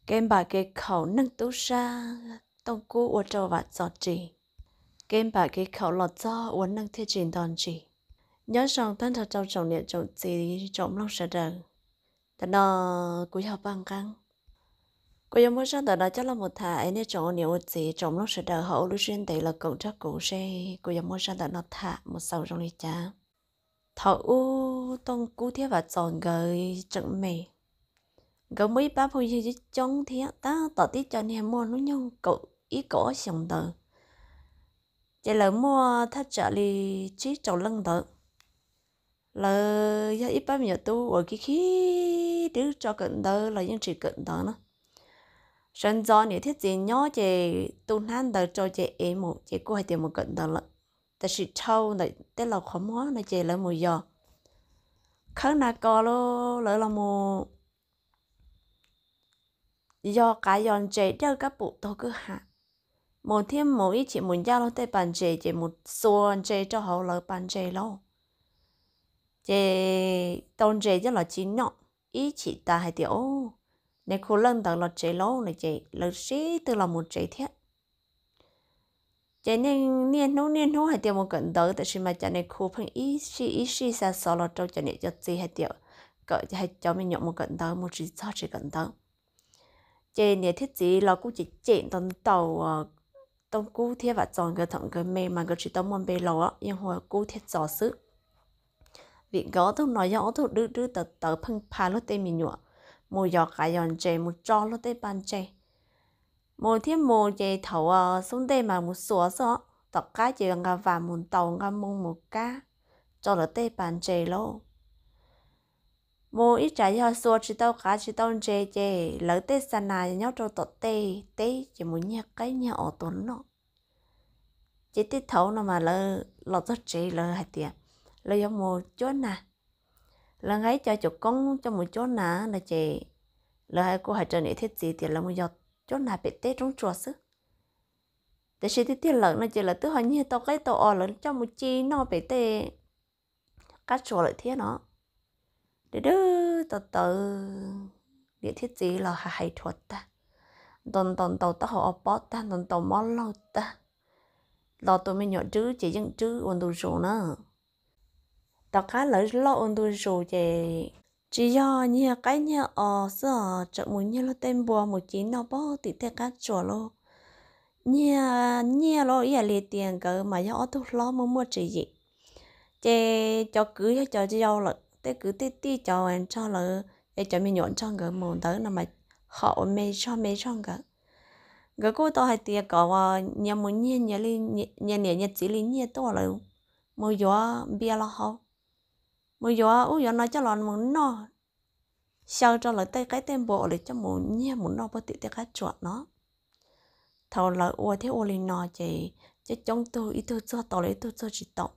Kev npam kev khaum neeg tub sab Tooj Kub ua rau Vam Txos ris. Kev npam kev khaum los txog ua neej thiaj tsis nto ntsis. Nyob zoo tag nrho rau tsoom niam tsoom txiv tsoom mloog sawv daws. Ntawm no kuv yog Paj Nqeeb. Kuv yuav muab zaj ntawm no coj los mus tham es nej tsoom ua niam ua txiv tsoom mloog sawv daws ho ua lub siab ntev los koom nrog kuv seb kuv yuav muab zaj ntawm no tham mus xaus zoo li cas. Thaum ub Tooj Kub thiab Vam Txos nkawd tseem me, nkawd muaj ib pab phooj ywg coob thiab tab tom tib co niag muaj hnub nyoog kaum ib kaum ob xyoos ntawd, ces lawv muaj thaj tsam li tsib rau leej ntawd. Lawv yog ib pab me nyuam tub uas khib khib dwb tso kawm ntawv los yeej tsis kawm ntawv na. Sawv ntxov niam thiab txiv nyob ces tu hnab ntawv rau ces ev mus ces kuj hais tias mus kawm ntawv lawm. Tab sis dhau ntawm tej laus qhov muag no ces lawv mus yos khawb nas kos los lawv los mus yos qav yos ntses dawj kab pum taug kwj ha, mus thiab mus ib chim mus ncaj luag tej pas ntses ces mus xuas ntses rau hauv lawv pas ntses lauj. Ces tau ntses coj los ci noj, ib chim tas hais tias, Ub, nais khu leej ntawd los tsev lauj no ces lawv sib tw los mus tsev thiab. Ces niaj hnub niaj hnub hais tias mus kawm ntawv, tab sis mas cov nais khu pheej ib sij ib sij xa xov los rau cov niam cov txiv hais tias kom cov me nyuam mus kawm ntawv, mus tsis txog tsis kawm ntawv. Ces niam thiab txiv los kuj cem cem ntau ntau Tooj Kub thiab Vam Txos nkawd thaum nkawd me mas nkawd tsis tau muaj npe laus, yeej hu ua Kub thiab Txos xwb. Vim nkawd ob tug no yog ob tug dwb dwb tawv tawv pheej pha luag tej me nyuam mus yos qav yos ntses, mus tso luag tej pas ntses. Mus thiab mus ces thaum xub ntej mas mus xuas xwb os, tom qab ces nqa vas mus ntaus, nqa moo mus kab tso lawv tej pas ntses lauj. Mus ib tsam yog xuas tsis tau qav tsis tau ntses ces lawv tej xa nas nyob rau tom tej teb ces mus nyiag qaib nyiag os tua noj. Ces tej thaum no mas lawv los txog tsev lawv hais tias lawv yuav mus cuab nas, lawv nqa ib co cuam koob coj mus cuab nas no ces lawv kuj hais rau niam thiab txiv tias lawv mus yos cuab nas pem teb roob tsuas xwb. Tiam sis tiag tiag lawm no ces lawv twb ho nyiag tau qaib tau os lawv coj mus ci noj pem tej qab tsuas lawm thiab no. Dwb dwb tawv tawv, niam thiab txiv los hais dhuav tag, ntaus ntaus ntaus taub hau ob pob tag, ntaus ntaus mob laug tag, los tus me nyuam dwb ces yeej dwb ua ntu zus na. Tom qab lawv loj ua ntu zus ces tsis yog nyiag qaib nyiag os xwb os, tseem mus nyiag luag tej npua mus ci noj pog tim tej qab tsuas lauj. Nyiag nyiaj lauj, ib yam li tias nkawd mas yog ob tug hlob muaj muaj tswv yim, ces cov kwv yog cov yau lawm, tej kwv tej tij cov nrog lawv, es cov me nyuam nrog nkawd mus ntawd no mas ho ua me zog me zog nkawd. Nkawd kuj tau hais tias kom nyias mus nyiag nyias niam nyias txiv li nyiaj tuaj lawm, mus yuav npias los haus, mus yuav ub yuav no coj los mus noj, xyaw rau lawv tej qaib tej npua uas lawv coj mus nyiag mus noj pog tim tej qab tsuas no. Thaum lawv ua thiab ua li no ces coob coob tug ib tug txuag tau los ib tug txuag tsis tau.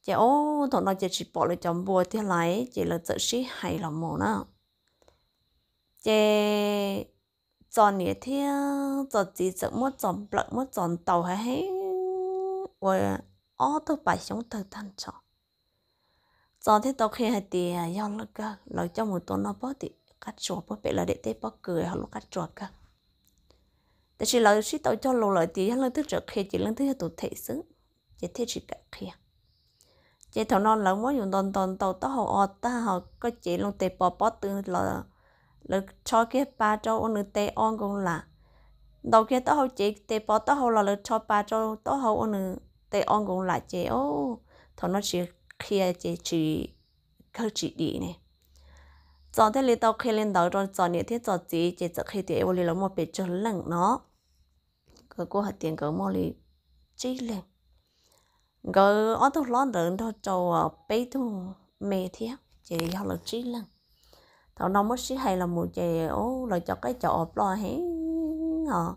Ces ub thaum no ces tsis pom lawv cov npua tiag lais ces lawv txawm sib hais los mus na. Ces Txos niam thiab Txos txiv txawm muab Txos nplawm muab Txos ntaus heev heev ua ob tug pas xyoob tawg tag nrho. Txos thiaj tau qhia hais tias yog lawv kawg, lawv coj mus tua noj pog tim qab tsuas pog pem lawv daim teb pob kws hauv lub qab tsuas kawg. Tiam sis lawv sib tau cog lus lawm tias yog leej twg tseem qhia ces leej twg yog tus them xwb, ces thiaj tsis kam qhia. Ces thaum no lawv muab yus ntaus ntaus ntaus taub hau o tag ho koj cev loo tes pos pob tw los lawv rho kiag pas rau ua nws tes o nkoos lam, ntaus kiag taub hau cev tes pos taub hau los lawv rho pas rau taub hau ua nws tes o nkoos lam ces thaum no tsis qhia ces tsis kawg tsis dim ne. Txos thiaj li tau qhia li ntawd rau Txos niam thiab Txos txiv ces txawm qhia tias ua li lawv muaj pes tsawg leej no. Nkawd kuj hais tias nkawd muaj li tsib leeg. Nkawd ob tug hlob ntawd nrog rau peb tug me thiab ces yog lawv tsib leeg. Thaum no muab sib hais los mus ces lawv cov qaib cov os ploj heev os.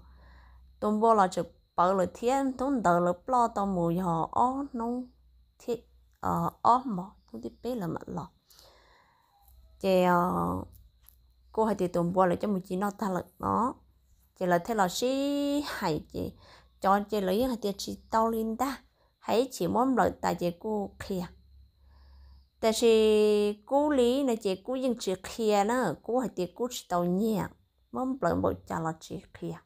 Tus npua los tseem pawv lawm thiab, hnub ntawd lawv ploj tau mus yog ob hnub thiab ob hmo, hnub thib peb lawv mam los. Ces kuj hais tias tus npua lawv coj mus ci noj tag lawm no, ces lawv thiaj los sib hais ces cov ces lawv yeej hais tias tsis tau li ntag, hais ib chim muab nplawm tas ces kuj qhia. Tiam sis Kub li no ces Kub yeej tsis qhia na, Kub hais tias Kub tsis tau nyiaj, muab nplawm npaum cas los tsis qhia.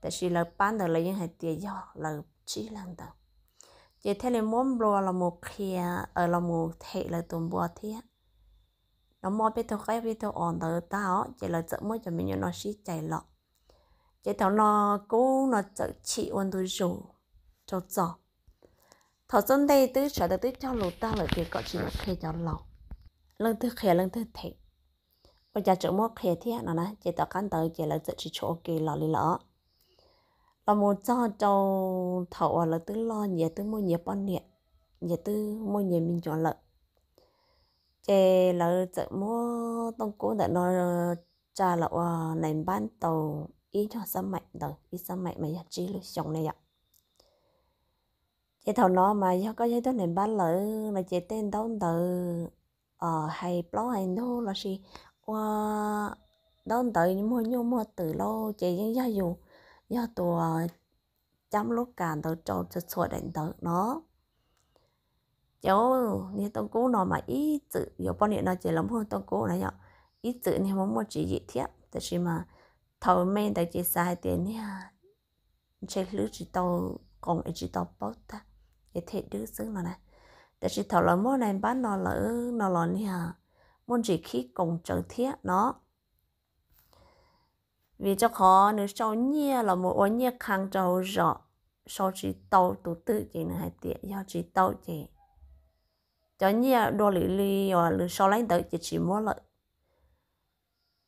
Tiam sis lawv pab ntawd lawv yeej hais tias yog lawv tsib leeg ntawd, ces thiaj li muab nplua los mus qhia, los mus them lawv tus npua thiab. No muaj peb tug qaib peb tug os ntawd tag os, ces lawv txawm muab cov me nyuam no sib cais los. Ces thaum no Kub no txawm chim ua ntu zus rau Txos. Thaum xub ntej twb sawv daws twb cog lus tag lawm tias kom tsis qhia cov laus, leej twg qhia leej twg them, ua cas tseem muab qhia thiab no na. Ces tom qab ntawd ces lawv txawm tsis tshua ua ke los li lawm. Los mus txog rau thaum uas lawv twb loj nyias twb muaj nyias poj niam, nyias twb muaj nyias me nyuam lawm, ces lawv txawm muab Tooj Kub ntawm no tsa los ua nais npab tau ib nyuag xab maim ntawd, ib xab maim mas yog tsib lub xyoo ne yom. Ces thaum no mas yog koj yog ib tug nais npab lawm no ces tej ntaub ntawv hais plaub hais ntug lossis ua ntaub ntawv muag nyuj muag twm lauj ces yeej yog yus, yog tus cab lub kas ntawd rau txhua txhua daim ntawv no. Ces niag Tooj Kub no mas ib txwm yuav poj niam no ces los muag Tooj Kub na yom, ib txwm niag muaj muaj tswv yim thiab, tab sis mas thaum me ntawd ces xav hais tias niag ntshe hlwb tsis tau qoos es tsis tau paub tag, es them dwb xwb no na. Tab sis thaum lawv muab nais npab no lawm no los niag muaj ntsis khib koos tsawv thiab no. Vim rau qhov nws sau nyiaj los mus ua nyiaj qhee rau hauv zos, sau tsis tau tus twg ces nws hais tias yog tsis tau ces cov nyiaj dua lwm li uas nws sau laib ntawd ces tsis muab lawm.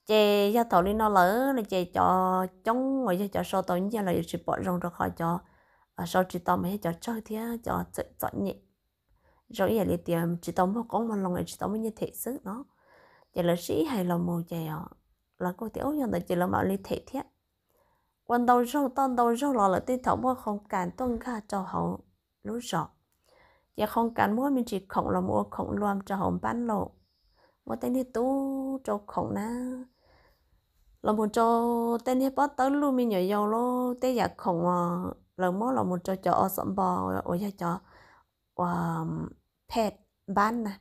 Ces yog thaum li no lawm no ces cov coob uas yog cov sau tau nyiaj los yuav tsis pom zoo rau qhov cov sau tsis tau mas yog cov tsawg thiab cov txawm txom nyem. Zoo ib yam li tias tsis tau muaj qoob muaj loo es tsis tau muaj nyiaj them xwb no. Ces lawv sib hais los mus ces lawv kuj tias yog ntawd ces lawv mam li them thiab. Ua ntau zaug toj ntau zaug los lawm tej thaum muaj qhoo kas tuaj nkag rau hauv lub zos, ces qhoo kas muab me ntsis khoom los mus ua khoom lua rau hauv npab lauj, muab tej niag tub rau khoom na, los mus rau tej niag pob tawb luj me nyuam yaus lauj, tej yam khoom lawv muab los mus rau cov o xom npo uas yog cov uas phet npab na,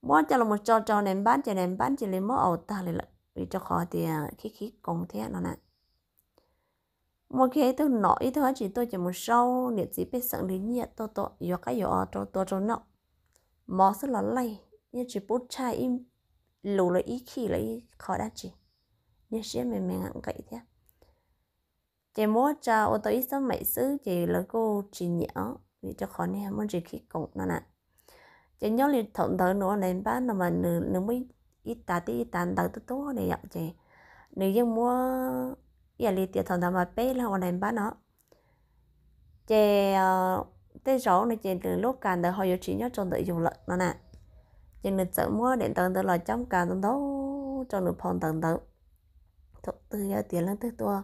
muab coj los mus tso rau nais npab ces nais npab cia li muab aus tag li lawm vim rau qhov tias khib khib koos thiab no na. Muaj kiag ib tug nom ib tug dab tsi tuaj ces mus sau niam txiv pej xeem li nyiaj tuaj tua yuav qaib yuav os rau tua rau noj, mov xwb los laij, yeej tsis pub tshaj ib lus los ib khij los ib qho dab tsi, niag siab me me nqaim thiab. Ces muab tsa ua tau ib xab maim xwb ces lawv kuj tsis nyiam os vim rau qhov niag muaj ntsis khib koos no na. Ces nyob li thaum ntawd nws ua nais npab no mas nws muaj ib tas tib ib tas ntawv tuaj tuaj ne yom, ces nws yeej muab, ib yam li tias thaum ntawd mas peb leeg ua nais npab no, ces tej zaum no ces nws lub kas ntawd ho yuav tsis nyob rau ntawm yus lawm no na. Ces nws txawm muab daim ntawv ntawd los cab kas ntau ntau rau nws phau ntawv ntawd. Thaum twg yog tias leej twg tuaj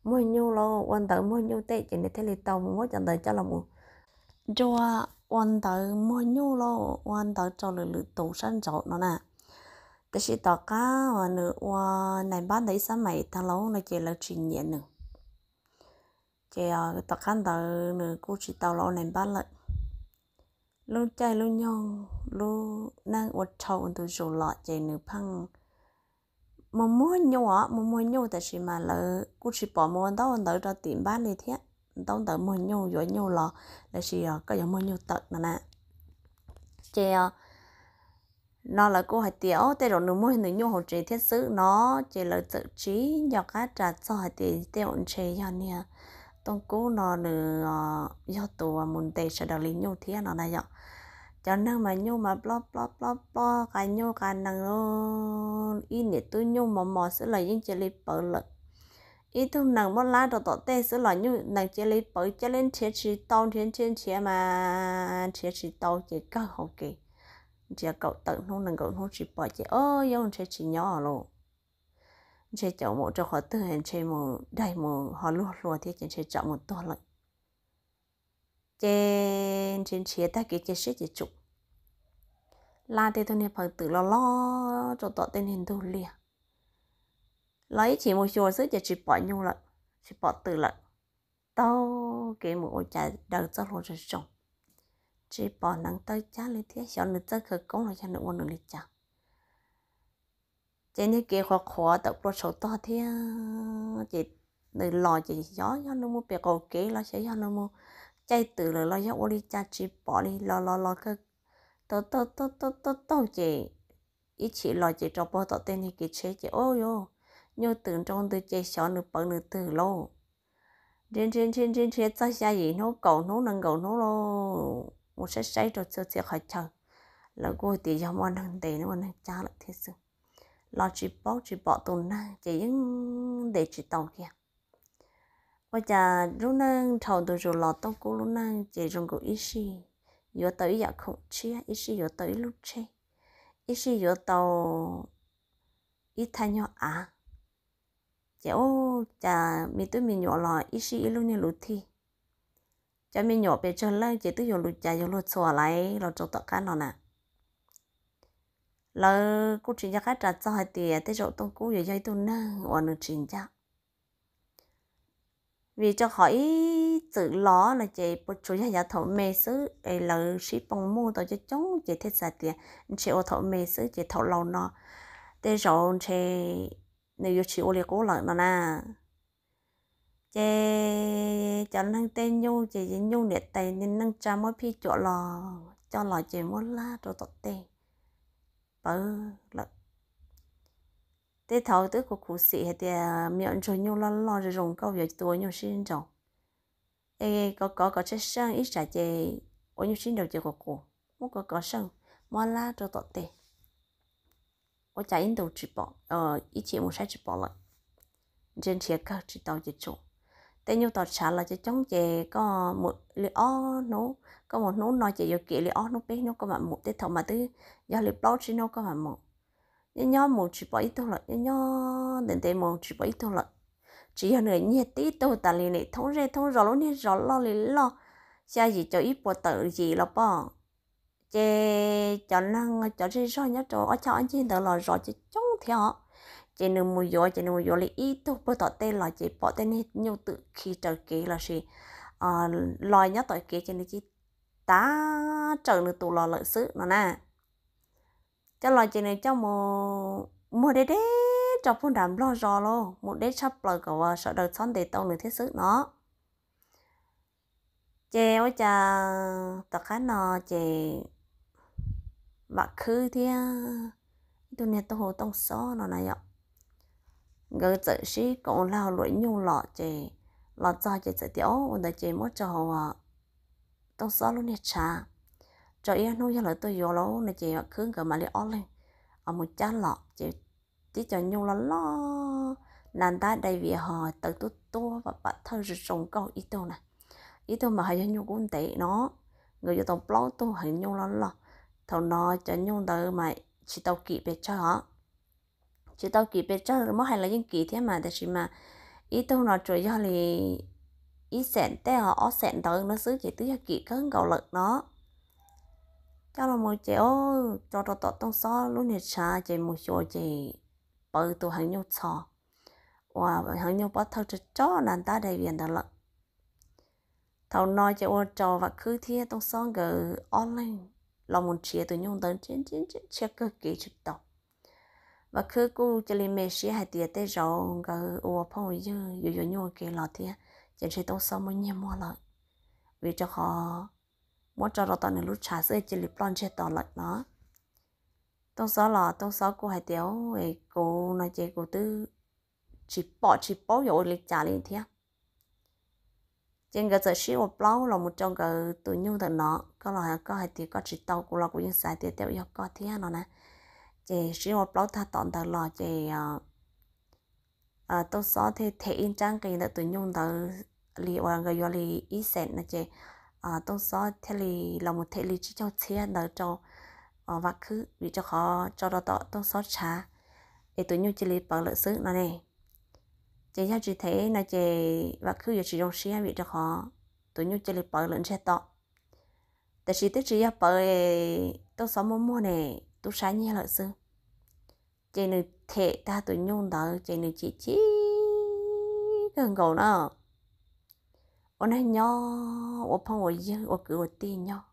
muag nyuj lauj, ua ntawv muag nyuj tej ces nws thiaj li tau mus muab cov ntawd coj los mus nrua ua ntawv muag nyuj lauj, ua ntawv rau lwm lwm tus sab nraud no na. Tiam sis tom qab uas nws ua nais npab ntawd ib xab maim tag lauj no ces lawv tsis nyiam nws. Ces tom qab ntawd nws kuj tsis tau los ua nais npab lawm. Lub caij lub nyoog lub neej ua dhau ua ntu zus los ces nws pheej muag muag nyuj os, muag muag nyuj tab sis mas lawv kuj tsis pom mus ua ntaub ua ntawv rau tim npab li thiab. Ntaub ntawv muag nyuj yuav nyuj los lossis koj yuav muag nyuj tawm no na. Ces no lawv kuj hais tias o tej zaum nws muag nws nyuj hauv tsev thiab xwb no, ces lawv txawm tsis nco qab ras txog hais tias tej zaum ntshe yog niag Tooj Kub no nws yog tus mus ntes sawv daws li nyuj thiab no na yom. Cov neeg mas nyuj mas plob plob plob plob, qa nyuj qa nees, ib niam tub nyuj mos mos xwb los yeej cia li pawv lawm. Ib tug nees muab lab rau tom tej xwb los nyuj nees cia li pawv, cia li nrhiav tsis tau, nrhiav nrhiav nrhiav mas nrhiav tsis tau ces kawg hauv kev, nrhiav kaum tawm hnub nees nkaum hnub tsis pom ces o yog ntshe tsis nyob lawm, ntshe caum mus rau qhov twg, ntshe mus daig mus ho luag hlua thiab ces ntshe tsam mus tuag lawm. Ces nrhiav nrhiav tag kev cia siab ces tsum la tej tug niag phaw twm los los rau tom tej niag ntug liaj, los ib chim mus xyuas xwb ces tsis pom nyuj lawm, tsis pom twm lawm. Taug kev mus ua cas daws txoj hlua zoo zoo, tsis pom hneev taw cab li thiab, xyov nws txawj khawv koob los yog nws ua nws li cas. Ces niag kev qhuav qhuav tawm plua tshauv tog thiab, ces nws los ces xyov yog nws mus pem qaum kev los xyov yog nws mus caij twm lawm los yog ua li cas tsis pom li, los los los kawg, taug taug taug taug taug ces ib chim los ces rau puag tom tej niag kev tsheb ces ua yuav nyuj twm nroo ntws ces xyov nws pawv nws twg lauj. Nrhiav nrhiav nrhiav nrhiav nrhiav txog xya yim hnub kaum hnub nees nkaum hnub lauj, mus saib saib rau txhua txhia qhov chaw, lawv kuj tias yog muaj neeg ntes muaj neeg cab lawm thiab xwb. Los tsis paub tsis pom tus neeg ces yeej ntes tsis tau kiag. Ua cas lub neej dhau ntu zus los Tooj Kub lub neej ces zoo nkaus ib sij yuav tau ib yam khoom tshiab, ib sij yuav tau ib lub tsheb, ib sij yuav tau ib thaj nyuag av. Ces ua cas me tub me nyuam los ib sij ib lub niag luv thij. Cov me nyuam pes tsawg leej ces twb yuav lus cas yuav luag txhua laiv los rau tom qab no na. Lawv kuj tsis nco qab ras txog hais tias tej zaum Tooj Kub yuav yog ib tug neeg uas nws tsis ncaj. Vim rau qhov ib txwm los no ces puas tsuas yog yav thaum me xwb es lawv sib poo muj tau coob coob ces thiaj xav tias ntshe ua thaum me xwb ces thaum laus no tej zaum ntshe nws yuav tsis ua li qub lawm no na. Ces cov neeg tej nyuj ces nyuj niam tais neej tsa muab phij cuam los coj los ces muab lab rau tom tej pawv lawm. Tej thaum twb khuv khuv xim hais tias me nyuam ntsuag nyuj loj loj zoo zoo nkauj yuav tua nyuj sib nraus, es kov kov kov tsheej seej ib tsam ces ua nyuj sib nraus ces qus qus, muab kov kov seej muab lab rau tom tej. Ua cas ib ntus tsis pom, ib chim mus saib tsis pom lawm. Nrhiav nrhiav kawg tsis tau ces tsum. Tej nyuj tom tshav los coob coob ces koj mus li ob hnub, koj mus hnub no ces yuav kev li ob hnub peb hnub koj mam mus, tej thaum mas twb yog li plaub tsib hnub koj mam mus. Nyob nyob mus tsis pom ib tug lawm, nyob nyob ntev ntev mus tsis pom ib tug lawm. Tsis yog nws nyiag tib tug tas li ne, thoob zej thoob zos lub niag zos loj li loj, xya yim caum ib puas tawm yim los pom. Ces cov neeg cov zej zog nyob rau ob choj ob ncig ntawd los zos coob coob thiab os. Ces nws mus yuav, ces nws mus yuav li ib tug puag tom tej los ces pom tej niag nyuj twm khi raws kev lossis los nyob tom kev ces nws cia tav raws nws tus los lawm xwb no na. Coj los ces nws coj mus muag deb deb rau puag nram nplog zos lauj, mus deb tshaj plaws kom uas sawv daws txhob ntes tau nws thiab xwb no. Ces ua cas tom qab no ces Vam Khwb thiab ib tug niag tuaj hu Tooj Xob no na yom, nkawd txawm sib koom lag luam nyuj los ces los txog ces txawm tias, Au, ua ntawd ces muab rau hauv Tooj Xob lub niag tshav, rau ib hnub yog lawv tuaj yuav lauj no ces Vam Khwb nkawd mam li ob leeg mus cab los ces tib co nyuj loj loj, nas ntab dai vias ho taw tuab tuab pam pam thawj zoo zoo nkauj ib tug na, ib tug mas ho yog nyuj kub ntev no. Nkawd yuav tau plaub tug heev nyuj loj loj. Thaum no cov nyuj ntawd mas tsis tau kim pes tsawg os. Tsis tau kim pes tsawg, muab hais los yeej kim thiab mas, tab sis mas ib tug no tsuas yog li ib xeem tej os, ob xeem ntawd no xwb ces twb yog kim kawg nkaus lawm no. Coj los mus ces tso rau tom Tooj Xob lub niag tshav ces mus xyuas ces pawv tus heev nyuj txho uas heev nyuj pob thawj tso tso nas ntab dai vias ntawd lawm. Thaum no ces ua rau Vam Khwb thiab Tooj Xob nkawd ob leeg los mus nrhiav tus nyuj ntawd nrhiav nrhiav nrhiav kawg kev tsis tau. Vam Khwb kuj cia li me siab hais tias tej zaum nkawd ua phooj ua ywg yuav yuav nyuj ua ke los thiab, ces ntshe Tooj Xob muaj nyiag muag lawm, vim rau qhov muab tso rau tom nws lub tshav xwb cia li ploj ntsiag to lawm no. Tooj Xob los Tooj Xob kuj hais tias, Kuv no ces kuv twb tsis pom tsis paub yuav ua li cas li thiab. Ces nkawd txawm sib ua plaub los mus rau nkawd tus nyuj ntawm no, koj los koj hais tias koj tsis tau, kuv los kuv yeej xav tias tej zaum yog koj thiab no na. Ces sib ua plaub tag tom ntawd los ces Tooj Xob thiaj them ib nrab nqi ntawm tus nyuj ntawd li uas nkawd yuav li ib xeem no ces Tooj Xob thiaj li los mus them li tsib caug txhiab ntawd rau Vam Khwb, vim rau qhov tso rau tom Tooj Xob tshav es tus nyuj cia li pawv lawm xwb no ne. Ces yog tsis them no ces Vam Khwb yuav tsis zoo siab vim rau qhov tus nyuj cia li pawv lawm ntsiag to. Tab sis twb tsis yog pawv, Tooj Xob muaj muag ne, tub sab nyiag lawm xwb. Ces nws them tag tus nyuj ntawd ces nws chim chim kawg nkaus na. Ua neeg nyob ua phooj ua ywg ua kwv ua tij nyob,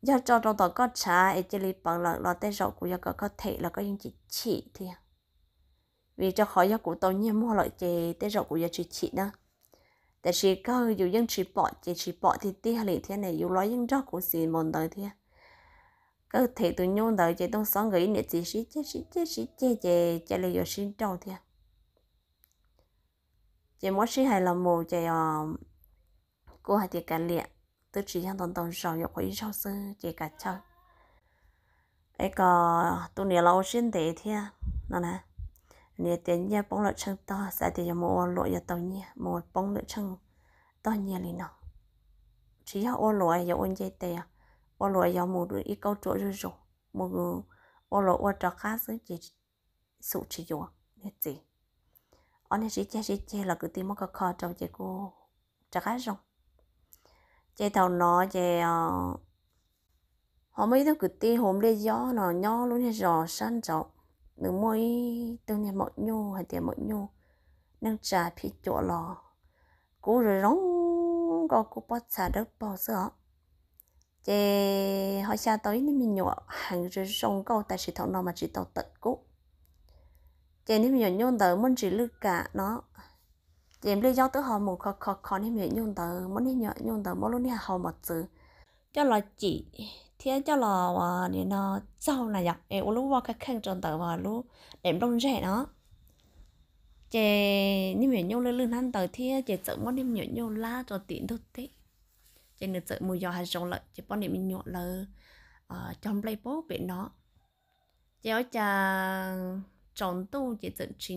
yog tso rau tom koj tshav es cia li pawv lawm los tej zaum kuv yuav kom koj them los koj yeej chim chim thiab. Vim rau qhov yog kuv tau nyiaj muag lawm ces tej zaum kuv yuav tsis chim na. Tiam sis kawg yus yeej tsis pom ces tsis pom tiag tiag li thiab ne, yus los yeej nrog kuv xis npaum ntawd thiab. Kawg them tus nyuj ntawd ces Tooj Xob nkawd ib niam txiv sib ceg sib ceg sib ceg ces cia li yuav sib nrauj thiab. Ces muab sib hais los mus ces kuj hais tias kav liam, twb tsis yog ntau ntau zaus, yuav qhuav ib zaug xwb ces kav chawj es kom tus niam los ua siab ntev thiab no na. Niam tias nyiaj poob lawm tsheej tog, xav tias yuav mus ua luam yuav tau nyiaj, mus poob lawm tsheej tog nyiaj li no. Tsis yog ua luam yuav ua nce tes, ua luam yuav mus ib kauj ruam zuj zus, mus ua luam ua rov qab xwb ces xum tsis yuav niag txiv. Ob niag sib ceg sib ceg los kwv tij muab kho kho rau ces kuj rov qab zoo. Ces thaum no ces ho muaj ib tug kwv tij hu Npliaj Yob no nyob lub niag zos sab nraud, nws muaj ib tug niag maum nyuj hais tias maum nyuj neej tsa phim cuam los kub zoo zoo nkauj, kub pob txha dawb paug xwb os. Ces ho xya tau ib niag me nyuam heev zoo zoo nkauj, tab sis thaum no mas tsis tau tawm kub. Ces niag me nyuam nyuj ntawd muaj ntsis lwj kam no, ces Npliaj Yob twb ho mus kho kho kho niag me nyuam nyuj ntawd, muab niag me nyuam nyuj ntawd muab lub niag hau mos txwv coj los cim thiab coj los nim no txaug na yom, es ua lub voj khaj kheej rau ntawm lub daim nplooj ntseg no. Ces niag me nyuam nyuj lwj lwj hnab ntawd thiab ces txawm muab niag me nyuam nyuj lab rau tim ntug teb. Ces nws txawm mus yos hav zoov lawm ces poj niam me nyuam lawv cog nplej pem no. Ces ua cas tsaus ntuj ces txawm tsis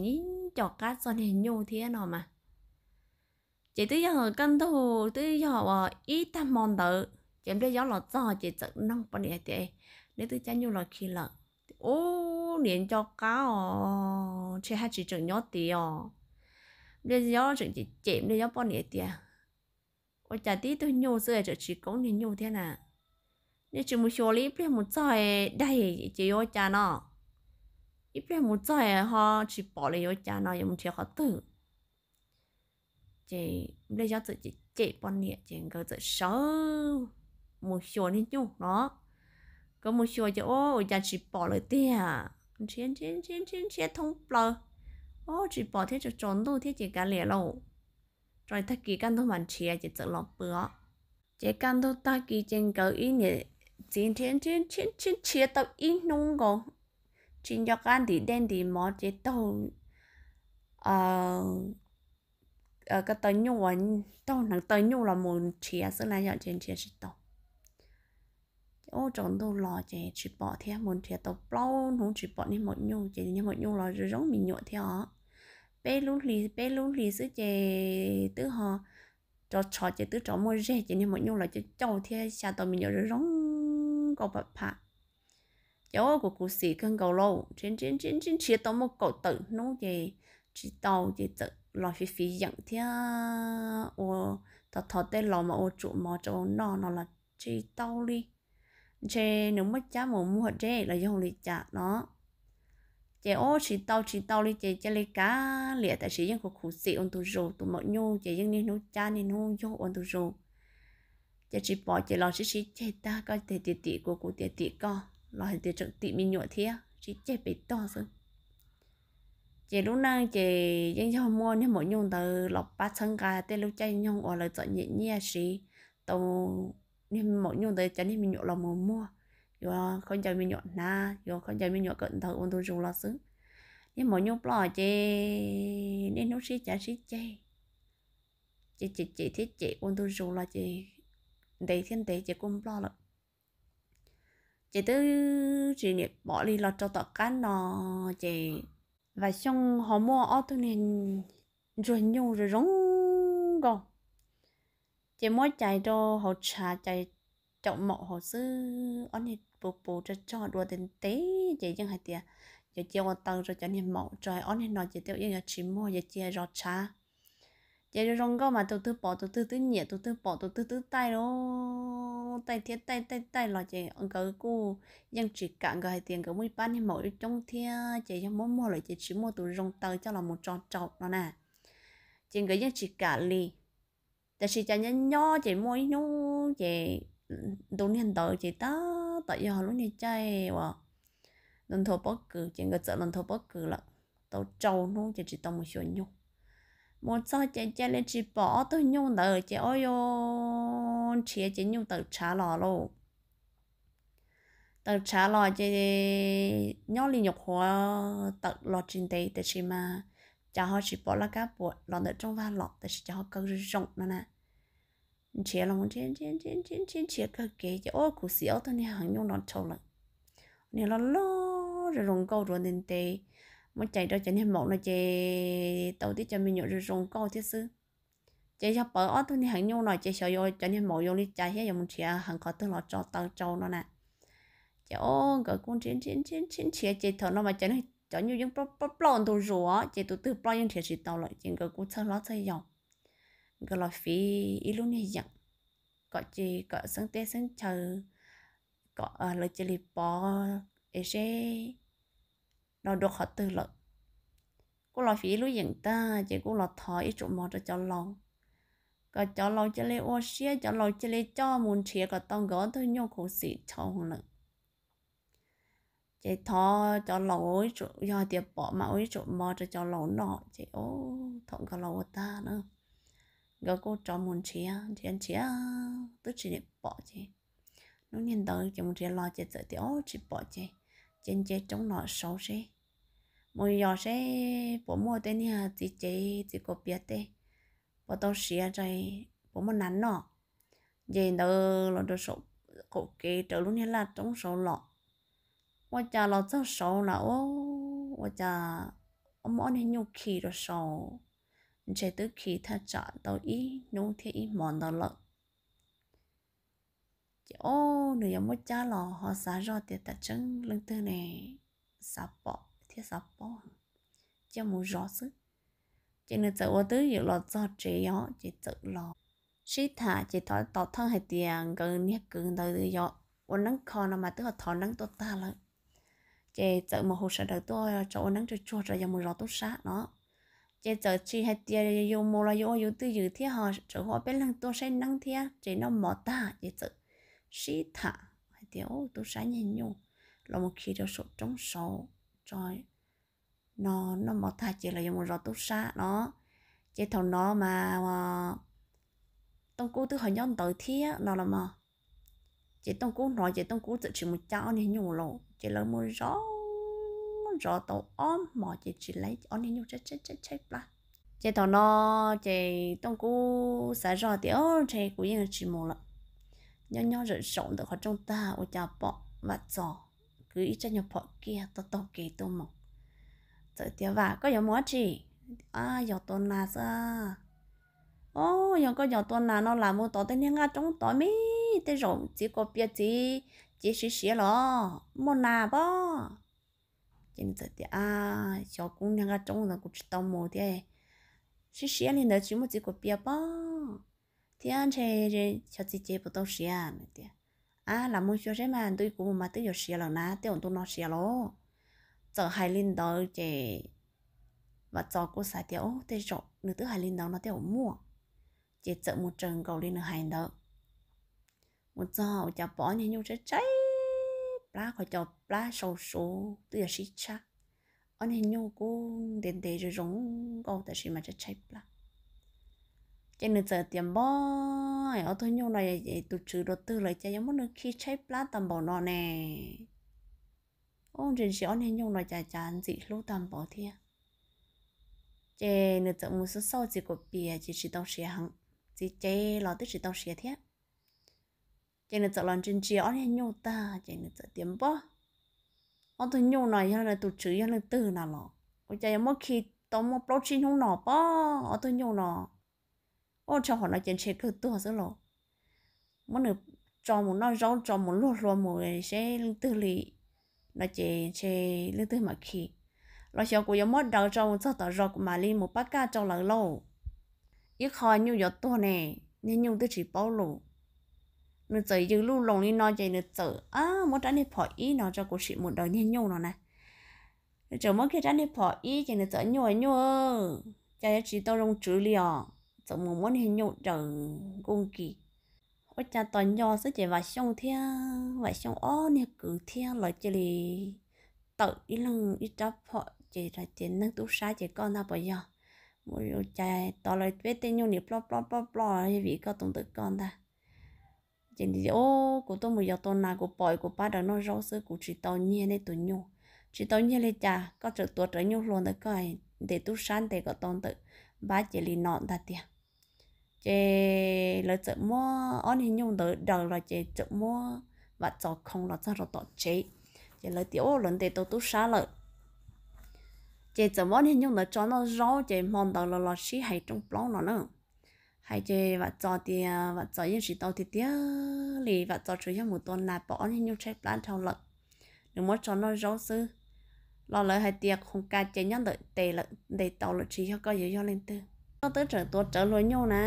nco qab txog niag nyuj thiab no mas. Ces twb yog kaj ntug twb yog uas ib tag hmo ntawd ces Npliaj Yob los txog ces txawm noog poj niam hais tias, neb twb cab nyuj los khi lawm? Ub, niam nco qab os, ntshe haj tsis tseem nyob tid os. Npliaj Yob tseem cem cem Npliaj Yob poj niam tias, ua cas tib tug nyuj xwb tseem tsis koob niag nyuj thiab na? Nej tsis mus xyuas li, ib pliag mus txog daig ces yuav ua cas no? Ib pliag mus txog ho tsis pom li yuav ua cas no, yuav mus nrhiav qhov twg? Ces Npliaj Yob txawm cem cem poj niam ces nkawd txawm sawv mus xyuas niag nyuj no. Nkawd mus xyuas ces ua cas tsis pom lawm tiag, nrhiav nrhiav nrhiav nrhiav thoob plaws, ua tsis pom thiab, tsaus ntuj thiab ces kav liam lauj. Rau tag kis kaj ntug mam nrhiav ces txawm los pw os. Ces kaj ntug tag kis ces nkawd ib niam txiv nrhiav nrhiav nrhiav nrhiav tau ib hnub nkaus, tsis nco qab ntim dej ntim mov ces taug ko taw nyuj, taug hneev taw nyuj los mus nrhiav xwb na yom, ces nrhiav tsis tau. Ces ua tsaus ntuj los ces tsis pom thiab, mus nrhiav tau plaub hnub tsis pom niag maum nyuj, ces niag maum nyuj los zoo zoo me nyuam thiab os. Peb lub hli peb lub hli xwb ces twb ho rov tshov ces twb rov muaj zeg ces niag maum nyuj los cauj cauj thiab xya tau me nyuam zoo zoo nkauj pam pham. Ces ua kuv khuv xim kawg nkaus lauj, nrhiav nrhiav nrhiav nrhiav tau muaj kaum tawm hnub ces tsis tau ces txawm los fiv fiv yeem thiab ua thov thov tej laus mas ua tsuam mov rau noj no los tsis tau li. Ntshe nws muab cab mus muag deb los yog li cas no. Ces ua tsis tau tsis tau li ces cia li kav liam, tab sis yeej khuv khuv xim ua ntu zus, tus maum nyuj ces yeej niaj hnub cab niaj hnub yug ua ntu zus. Ces tsis pom ces los sib sib ceg tag, koj tias tim tim kuv, kuv tias tim koj, los hais tias tseem tim me nyuam thiab sib ceg pem tog xwb. Ces lub neej ces yeej yog muaj niag maum nyuj ntawd los pab txhawb nqa tej lub caij nyoog uas lawv txom nyem nyiaj siv tau niag maum nyuj ntawd cov niag me nyuam los mus muag, yuav khaub ncaws me nyuam hnav, yuav khaub ncaws me nyuam kawm ntawv ua ntu zus los xwb. Niag maum nyuj ploj ces niaj hnub sib cav sib ceg, ces cem cem thiab cem ua ntu zus los ces ntev thiab ntev ces kuj nploj lawm. Ces twb tsis niam pom li los rau tom qab no ces Vam Xyooj ho muaj ob tug niag ntsuag nyuj zoo zoo nkauj. Ces muab cais rau hauv tshav, cais caum maum hauv xwb, ob niag puv puv rog rog dua ntev ntev ces yeej hais tias yuav cia ua taw rau cov niag maum tso, ob niag no ces tej zaum yeej yuav tsis muag, yuav cia zov tshav. Ces zoo zoo nkauj mas tus twg pom tus twg twb nyiam, tus twg pom tus twg twb taij lauj, taij thiab taij taij taij los ces nkawd kuj yeej tsis kam, nkawd hais tias nkawd muaj ib pab niag maum coob thiab ces yog muab muag lawm ces tsis muaj tus zoo taw coj los mus tso rau no na. Ces nkawd yeej tsis kam li. Tab sis cas nyob nyob ces muaj ib hnub ces ntu niag ntawd ces tab tom yog lub niag caij uas nthua pob kws, ces nkawd txawm los nthua pob kws lawm tau rau hnub ces tsis tau mus xyuas nyuj. Mus txog ces cia li tsis pom ob tug nyuj ntawd ces ob yuav nrhiav ces nyuj tawm tshav los lauj. Tawm tshav los ces nyob li nyuam qhuav tawm los tsis ntev tiam sis mas cas ho tsis pom laj kab puam los ntawm rooj vag los tiam sis cas ho kaw zoo zoo no na. Nrhiav los nrhiav nrhiav nrhiav kawg kev ces ua khuv xim ob tug niag heev nyuj no dhau lawm. Niag loj loj zoo zoo nkauj ruav ntev ntev, muab cais rau cov niag maum no ces tau tib cov me nyuam zoo zoo nkauj thiab xwb. Ces yog pawv ob tug niag heev nyuj no ces xyov yuav cov niag maum yuav li cas thiab yuav mus nrhiav heev qhov twg los tso taw rau no na. Ces o nkawd kuj nrhiav nrhiav nrhiav nrhiav ces thaum no mas cov nyuj yeej ploj ploj ntu zus ces tus twg ploj yeej nrhiav tsis tau lawm ces nkawd kuj txhawj hlob txhawj yau. Nkawd los fiv ib lub niag yeem kom ces kom xeeb teb xeeb chaw kom lawv cia li pov es seb no dua qhov twg lawm. Kuj los fiv ib lub yeem tag ces kuj los thov ib tsoom mov rau cov laus kom cov laus cia li ua siab, cov laus cia li coj mus nrhiav kom tau nkawd ob tug nyuj khuv xim dhau lawm. Ces thov cov laus, yog hais tias pom mas ua ib tsoom mov rau cov laus noj ces thaum nkawd los ua tag na, nkawd kuj rov mus nrhiav nrhiav nrhiav twb tsis pom ces hnub niag ntawd ces mus nrhiav los ces txawm tias o tsis pom ces cia nce roob no saud seb, mus yos seb puas muaj tej niag txiv cev txiv kuas pias tej puas tau siav, puas muaj nas noj. Nce ntawd los rau saum qaum kev raws lub niag laj roob saud los, ua cas los txog saud na ua cas muaj ob niag nyuj khi rau saud, ntshe twb khi thaj tsam tau ib hnub thiab ib hmo ntawd lawm. Ces o nws yuav muab cab los ho xav zoj tias tam tseeb leej twg ne xav pom thiab xav paub, cia mus zov xwb. Ces nws txawm ua twj ywm los txog tsev os ces txawm los sib tham ces thov tom thawj hais tias nkawd niag kwv ntawd yog ua neeb kho no mas twb ho thov neeb tuaj tag lawm. Ces txawm mus hu sawv daws tuaj tso ua neeb tsuag tsuag rau yog mus zov tub sab no. Ces txawm tsis hais tias yus mus los yus ua yus twj ywm thiab ho txawm hu ob peb leeg tuaj saib neeb thiab ces noj mov tag ces txawm sib tham hais tias tub sab niag nyuj los mus khi rau saum roob saud tso no, noj mov tag ces los yuav mus zov tub sab no. Ces thaum no mas Tooj Kub twb ho nyob ntawd thiab no los mas. Ces Tooj Kub hnov ces Tooj Kub txawm tsis mus cab ob niag nyuj lawm ces lawv mus zov zov tau ob hmos ces tsis lab ob niag nyuj tshaib tshaib plab. Ces thaum no ces Tooj Kub xav zoj tias o ntshe kuv yeej tsis mus lawm. Nyob nyob zaum zaum ntawm qhov rooj tag ua cas pom Vam Txos kwv ib tsaig nyuag phom kiag taug taug kev tuaj mus. Txawm tias Vam, koj yuav mus dab tsi? Yos tua nas xwb. O, yog koj yos tua nas no lam mus tom tej niag nqaj roob tod me, tej zaum txiv kuas pias txiv cev siav siav los muaj nas pob. Ces nws txawm tias a, xyov kuv niag nqaj roob ntawd kuv tsis tau mus thiab, siav siav li ntawd tsis muaj txiv kuas pias pob, thiab ntshe xyov txiv cev puas tau siav no tias a, lam mus xyuas seb mas ntu kuv mus mas twb yuav siav lawm na, tej zaum ntu no siav los. Txawm hais li ntawd ces Vam Txos kuj xav tias o tej zaum nws twb hais li ntawd no tej zaum muaj. Ces txawm mus raws nkaus li nws hais ntawd. Mus txog ua cas pom ob niag nyuj tshaib tshaib plab, qhov cos plab sau suv twb yuav sib tshab. Ob niag nyuj kub ntev ntev zoo zoo nkauj tab sis mas tshaib tshaib plab. Ces nws txawm tias npab, ob tug nyuj no tus tswv dua twg lawm cas yuav muab nws khi tshaib plab tag npaum no ne? Ub, ntsia ntsia ob niag nyuj no cas cas ntxim hlub tag npaum thiab. Ces nws txawm mus xauj xauj txiv kuas pias ces tsis tau siav heev, txiv cev los twb tsis tau siav thiab. Ces nws txawm los ntsia ntsia ob niag nyuj tag ces nws txawm tias npab, ob tug nyuj no yog tus tswv yog leej twg na los ua cas yuav muab khi tau muaj plaub tsib hnub no pob, ob tug nyuj no. Ua tshaj qhov no ces ntshe kawg tuag xwb los. Muab nws tso mus noj zaub tso mus luag hlua mus seb leej twg li no ces ntshe leej twg mam khi. Los xyov kuv yuav muab daws tso mus txog tom zos kuv mam li mus pab kaj rau lawv lauj. Ib qho nyuj yuav tuag ne, niag nyuj twb tsis paub lus. Nws txawm yws luj loos li no ces nws txawm muab rab niag phom ib no rau kuv sim mus daws niag nyuj no na. Nws txawm muab kiag rab niag phom ib ces nws txawm nyuj nyuj, cas yuav tsis tau zoo tswv li os. Txawm mus muab niag nyuj daws nkuj nkis. ua cas tos nco xwb ces Vam Xyooj thiab Vam Xyooj ob niag kwv thiab lawv cia li tawm ib leeg ib rab phom ces hais tias, Neeg tub sab ces koj ntag puas yog? Ua cas tod lawv peb tej nyuj nim ploj ploj ploj ploj los yog vim koj tus ntawm koj ntag. Ces, Kuv tuaj mus yos tua nas, kuv pom kuv pab daws noj zaub xwb, kuv tsis tau nyiag nej tus nyuj. Tsis tau nyiag li cas, koj tseem tuav rawv nyuj hlua ntawm koj, ntes tub sab ntes kom tau ntawm npab ces li no ntag tiag. Ces lawv txawm muab ob niag nyuj ntawd daws los ces txawm muab Vam Txos khoo los txog rau tom tsev. Ces lawv tias, Ub, lawv ntes tau tub sab lawm. Ces txawm muab ob niag nyuj ntawd tso noj zaub ces hmo ntawd los los sib hais rooj plaub no na. Hais ces Vam Txos tias Vam Txos yeej tsis tau tiag tiag li, Vam Txos tsuas yog mus tua nas pom ob niag nyuj tshaib plab dhau lawm, nws muab tso noj zaub xwb. Los lawv hais tias, Khoov ka ces nyob ntawm tes lawm, ntes tau lawm, tsis yog koj yuav yog leej twg. Koj twb tseem tuav rawv hlua nyuj na,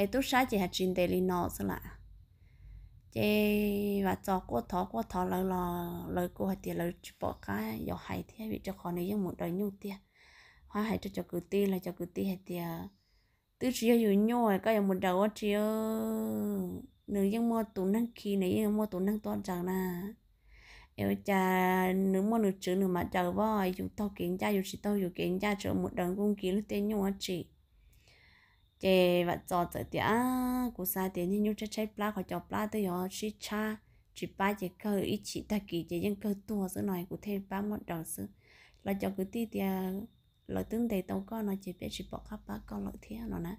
es tub sab ces hais tsis ntes li no xwb lam. Ces Vam Txos quaj thov quaj thov lawv los lawv kuj hais tias lawv tsis pom qab yuav hais thiab vim rau qhov nws yeej mus daws nyuj tiag. Ho hais rau cov kwv tij los cov kwv tij hais tias, Twb tsis yog yus nyuj, koj yuav mus daws ua tsi? Nws yeej muaj tus neeg khi, nws yeej muaj tus neeg tuaj daws na. Es ua cas nws muaj nws tswv nws mam daws, yus taug kev ncaj, yus tsis taug yus kev ncaj, tseem mus daws nkuj nki lub tej nyuj ua tsi? Ces Vam Txos txawm tias, Kuv xav tias niag nyuj tshaib tshaib plab, qhov cov plab twb yuav sib tshab tsis pab ces kawg ib chim tag kis ces yeej kawg tuag xwb no, kuv thiaj pab muab daws xwb. Los cov kwv tij tias, Lawv twb ntes tau koj no ces peb tsis pom qab pab koj lawm thiab no na.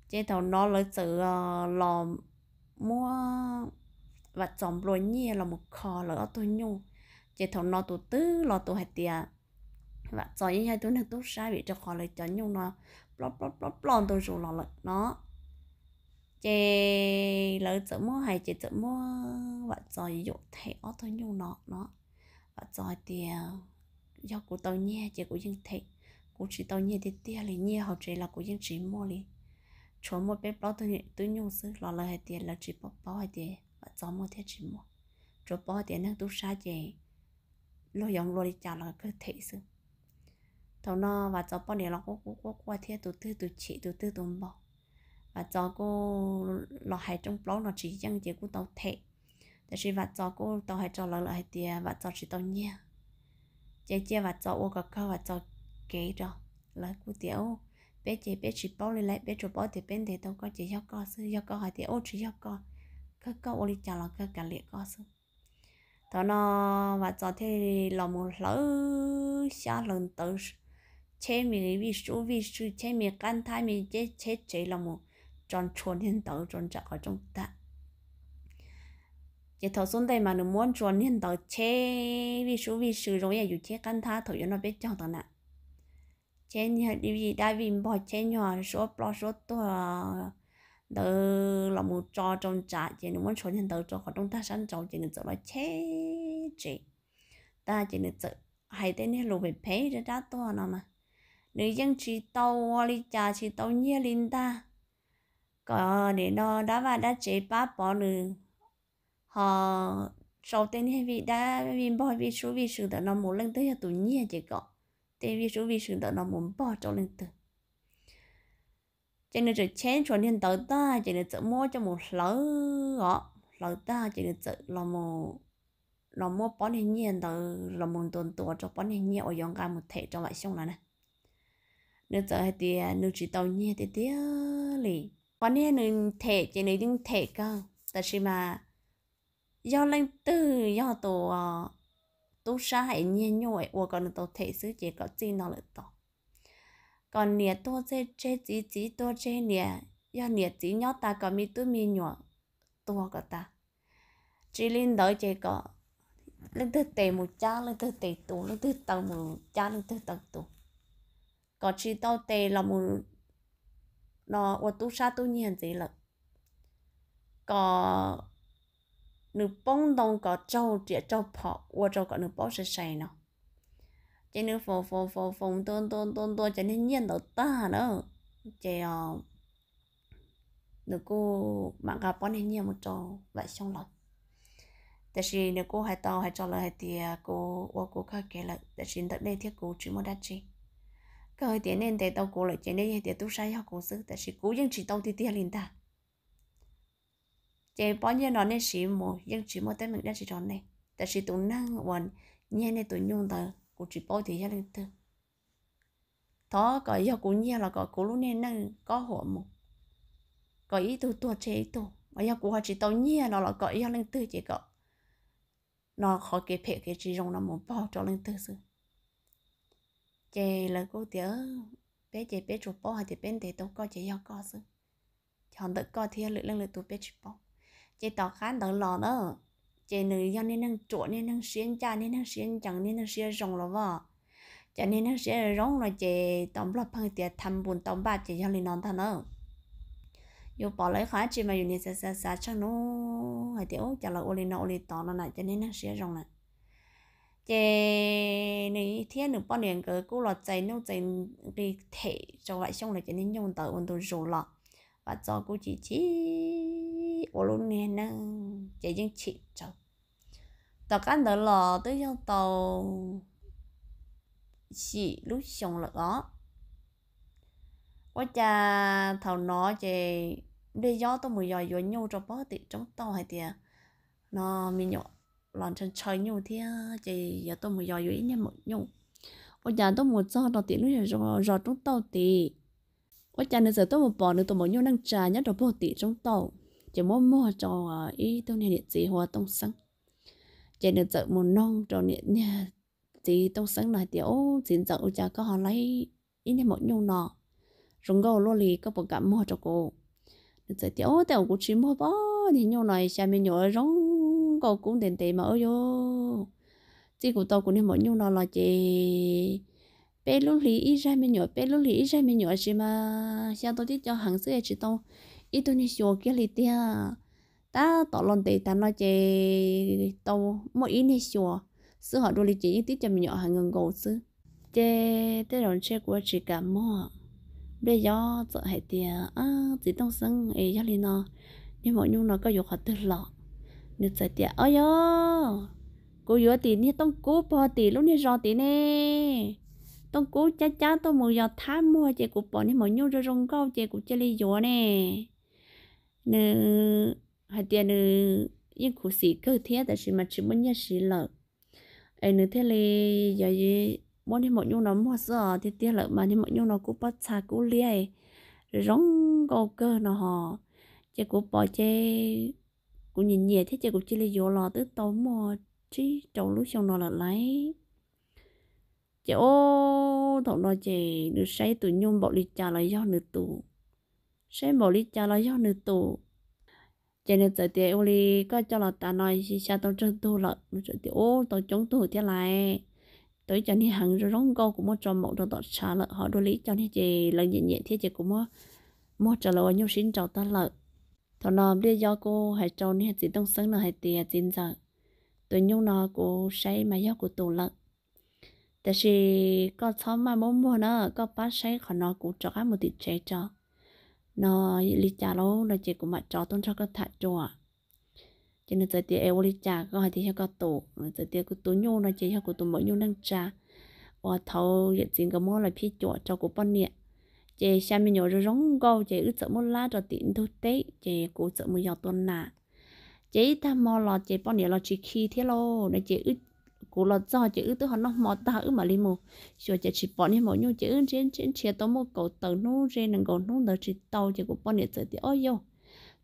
Ces thaum no lawv txawm los muab Vam Txos nplua nyiaj los mus kho lawv ob tug nyuj. Ces thaum no tus twg los tus hais tias Vam Txos yeej yog ib tug neeg tub sab vim rau qhov lawv cov nyuj no ploj ploj ploj ploj ntu zus los lawm no. Ces lawv txawm muab hais ces txawm muab Vam Txos yuam them ob tug nyuj no no. Vam Txos hais tias, Yog kuv tau nyiag ces kuv yeej them, kuv tsis tau nyiag tiag tiag li, nyiaj hauv tsev los kuv yeej tsis muaj li, tshuav muaj peb plaub tug nyuj xwb. Los lawv hais tias lawv tsis paub paub hais tias Vam Txos muaj thiab tsis muaj, tsuas paub hais tias neeg tub sab ces luag yuav nplua li cas los kawg them xwb. Thaum no Vam Txos poj niam los quaj quaj quaj quaj thiab, tus twg tus chim tus twg tus npau. Vam Txos kuj los hais rooj plaub no tsis yeej ces kuj tau them. Tab sis Vam Txos kuj tau hais rau lawv lawm hais tias Vam Txos tsis tau nyiag, ces cia Vam Txos ua kom kawg Vam Txos kev rau. Lawv kuj tias, Peb ces peb tsis paub li lawm, peb tsuas paub tias peb ntes tau koj ces yog koj xwb, yog koj hais tias ub tsis yog koj, kawg koj ua li cas los kawg kav liam koj xwb. Thaum no Vam Txos thiaj los mus hlawv xyab hlawv ntawv, cheb me vij sub vij sw, cheb me qab nthab me ceb cheb tsev los mus tso ntshua niag ntawd rau nram qhov rooj tag. Ces thaum xub ntej mas nws muab ntshua niag ntawd cheb vij sub vij sw zoo ib yam yus cheb qab nthab thaum yuav noj peb caug ntawd na. Cheb niag vij dab vij npog, cheb nyuag suab ploj suab tuag ntawd los mus tso rau nram, ces nws muab ntshua niag ntawd rau qhov rooj tag sab nraud ces nws txawm los cheb tsev tag ces nws txawm hais tej niag lus phem phem rab rab tuag no mas, nws yeej tsis tau ua li cas tsis tau nyiag li ntag. Kom nim no dab vaj dab tsev pab pov nws, ho sau tej niag vij dab vij npog vij sub vij sw ntawm no mus, leej twg yog tus nyiag ces kom tej vij sub vij sw ntawm no mus npog rau leej twg. Ces nws txawm cheb ntshua niag ntawd tag ces nws txawm muab coj mus hlawv os, hlawv tag ces nws txawm los mus, los muab pob niag nyiaj ntawd los mus ntuas ntuas rau pob niag nyiaj uas yuav nqa mus them rau Vam Xyooj lawm na. Nws txawm hais tias nws tsis tau nyiag tiag tiag li. Qhov niag nws them ces nws yeej them kawg, tab sis mas yog leej twg yog tus tub sab hais nyiag nyuj es ua kom nws tau them xwb ces kom txij no lawm tos. Kom niam tuag tseg txiv, txiv tuag tseg niam, yog niam txiv nyob tas kom me tub me nyuam tuag kom tas. Tsis li ntawd ces kom leej twg tes mus cab leej twg tes tus, leej twg taw mus cab leej twg taw tus. Kom tsis tau tes los mus no ua tub sab tub nyiag ntxiv lawm. Kom nws poob ntoo kom raug riam raug phom ua rau kom nws paub sai sai no. Ces nws foom foom foom foom ntua ntua ntua ntua cov niag nyiaj ntawd tag na, ces nws kuj mam nqa pob niag nyiaj mus rau Vam Xyooj lawm. Tab sis nws kuj hais tau hais rau lawv hais tias kuv ua kuv kawg kev lawm, tab sis ntawm nej thiab kuv tsis muaj dab tsi. Kawg hais tias nej ntes tau kuv lawm ces nej yeej hais tias tub sab yog kuv xwb, tab sis kuv yeej tsis tau tiag tiag li ntag. Ces pob nyiaj no nej siv mus yeej tsis muaj teeb meem dab tsi rau nej, tab sis tus neeg uas nyiag nej tus nyuj ntawd kuv tsis paub tias yog leej twg. Thov kom yog kuv nyiag los kom kuv lub niag neej kob huam mus, kom ib tug tuag tseg ib tug, yog kuv ho tsis tau nyiag no los kom yog leej twg ces kom no qhov kev phem kev tsis zoo no mus pog rau leej twg xwb. Ces lawv kuj tias, peb ces peb tsuas paub hais tias peb ntes tau koj ces yog koj xwb, ces ho ntawm koj thiab lwm leej lwm tus peb tsis paub. Ces tom qab ntawd los na, ces nws yog niag neeg ruam, niag neeg siab ncaj, niag neeg siab ncees, niag neeg siab zoo los as. Cov niag neeg siab zoo no ces tau nplog pheej tias tham npus tau npaj ces yog li no ntag na. Yus pom lawv qhov dab tsi mas yus niaj xav xav xav tsheej hnub hais tias ub cas lawv ua li no ua li tod no na, cov niag neeg siab zoo na. Ces nws thiab nws poj niam nkawd kuj los txais nuj txais nqi them rau Vam Xyooj lawv cov niag nyuj ntawd ua ntu zus los, Vam Txos kuj chim chim ua lub niag neej ces yeej chim tsawv. Tom qab ntawd los twb yog tau yim lub xyoo lawm os. Ua cas thaum no ces Npliaj Yob tuaj mus yos yuav nyuj rau pog tim roob tauj hais tias no me nyuam los ntshaw ntshaw nyuj thiab ces yog tuaj mus yos yuav ib niag maum nyuj. Ua cas tuaj mus txog rau tim lub zos roob tauj tid, ua cas nws txawm tuaj mus pom nws tus maum nyuj neej tsa nyob rau pog tim roob tauj, ces muab muag rau ib tug niag niam txiv hu ua Tooj Xeeb. Ces nws txawm mus noog rau niam niag txiv Tooj Xeeb no hais tias, Ub, txiv ntxawm, ua cas koj ho laib ib niag maum nyuj no zoo nkauj luaj li, koj puas kam muag rau kuv? Nws txawm tias, Ub, tej zaum kuv tsis muag pab niag nyuj no, xya me nyuam zoo nkauj kub ntev ntev mas ub yuav txij kuv tau kuv niag maum nyuj no los ces peb lub hlis ib zaig me nyuam, peb lub hlis ib zaig me nyuam sis mas xya tau tib co heev xwb es tsis tau ib tug niag xyuas kiag li tiag. Tab tom los ntev tas no ces tau muaj ib niag xyuas xwb, ho dua li ces yeej tib co me nyuam heev nkaus nkaus xwb. Ces tej zaum ntshe kuv tsis kam muag. Npliaj Yob txawm hais tias, Txiv Tooj Xeeb, es yog li no niag maum nyuj no koj yuav qhov twg los? Nws txawm tias, Au yog, kuv yuav tim niag Tooj Kub pog tim lub niag zos tid ne. Tooj Kub cab cab tuaj mus yos thab muag ces kuv pom niag maum nyuj zoo zoo nkauj ces kuv cia li yuav ne. Nws hais tias nws yeej khuv xim kawg thiab tab sis mas tsis muaj nyiaj siv lawm, es nws thiaj li yog muab niag maum nyuj no muag xwb os. Tiag tiag lawm mas niag maum nyuj no kub pob txha kub liab zoo nkauj kawg no ho, ces kuv pom ces kuv nyiam nyiam thiab ces kuv cia li yuav los twb tau muaj tsib rau lub xyoo no lawm lauj. Ces ub, thaum no ces nws saib tus nyuj npaum li cas los yog nws tus, saib npaum li cas los yog nws tus. Ces nws txawm tias, Ua li koj coj los tas no xya tau tsawg tug lawm? Nws txawm tias, Ub, tau coob tug thiab lauj, tau ib co niag heev zoo zoo nkauj kuv muab tso maum rau tom tshav lawm, ho dua li ib co niag ces lawv nyiam nyiam thiab ces kuv muab muag rau lawv ua nyuj sib nraus tag lawm. Thaum no Npliaj Yob kuj hais rau niag Txiv Tooj Xeeb no hais tias, Txiv ntxawm, tus nyuj no kuv saib mas yog kuv tus lawm, tab sis koj txhob maj muab muag na, koj pab saib qhov no kuv rov qab mus tim tsev tso. No li cas lauj no ces kuv mam rov tuaj nrog koj tham dua. Ces nws txawm tias, Es ua li cas koj hais tias yog koj tus? Nws txawm tias, Kuv tus nyuj no ces yog kuv tus maum nyuj neej tsa uas thaum yawm txiv nkawd muab lawv phij cuam rau kuv poj niam, ces xya me nyuam zoo zoo nkauj ces wb txawm muab lab rau tim ntug teb ces kuv txawm mus yos tua nas. Ces ib tag hmo los ces poj niam los tsis khi thiab lauj no ces kuv los txog ces wb twb ho noj hmo tag wb mam li mus xyuas ces tsis pom niag maum nyuj ces wb nrhiav nrhiav nrhiav tau muaj kaum tawm hnub ze nees nkaum hnub ntawd tsis tau ces kuv poj niam txawm tias, Ob yog,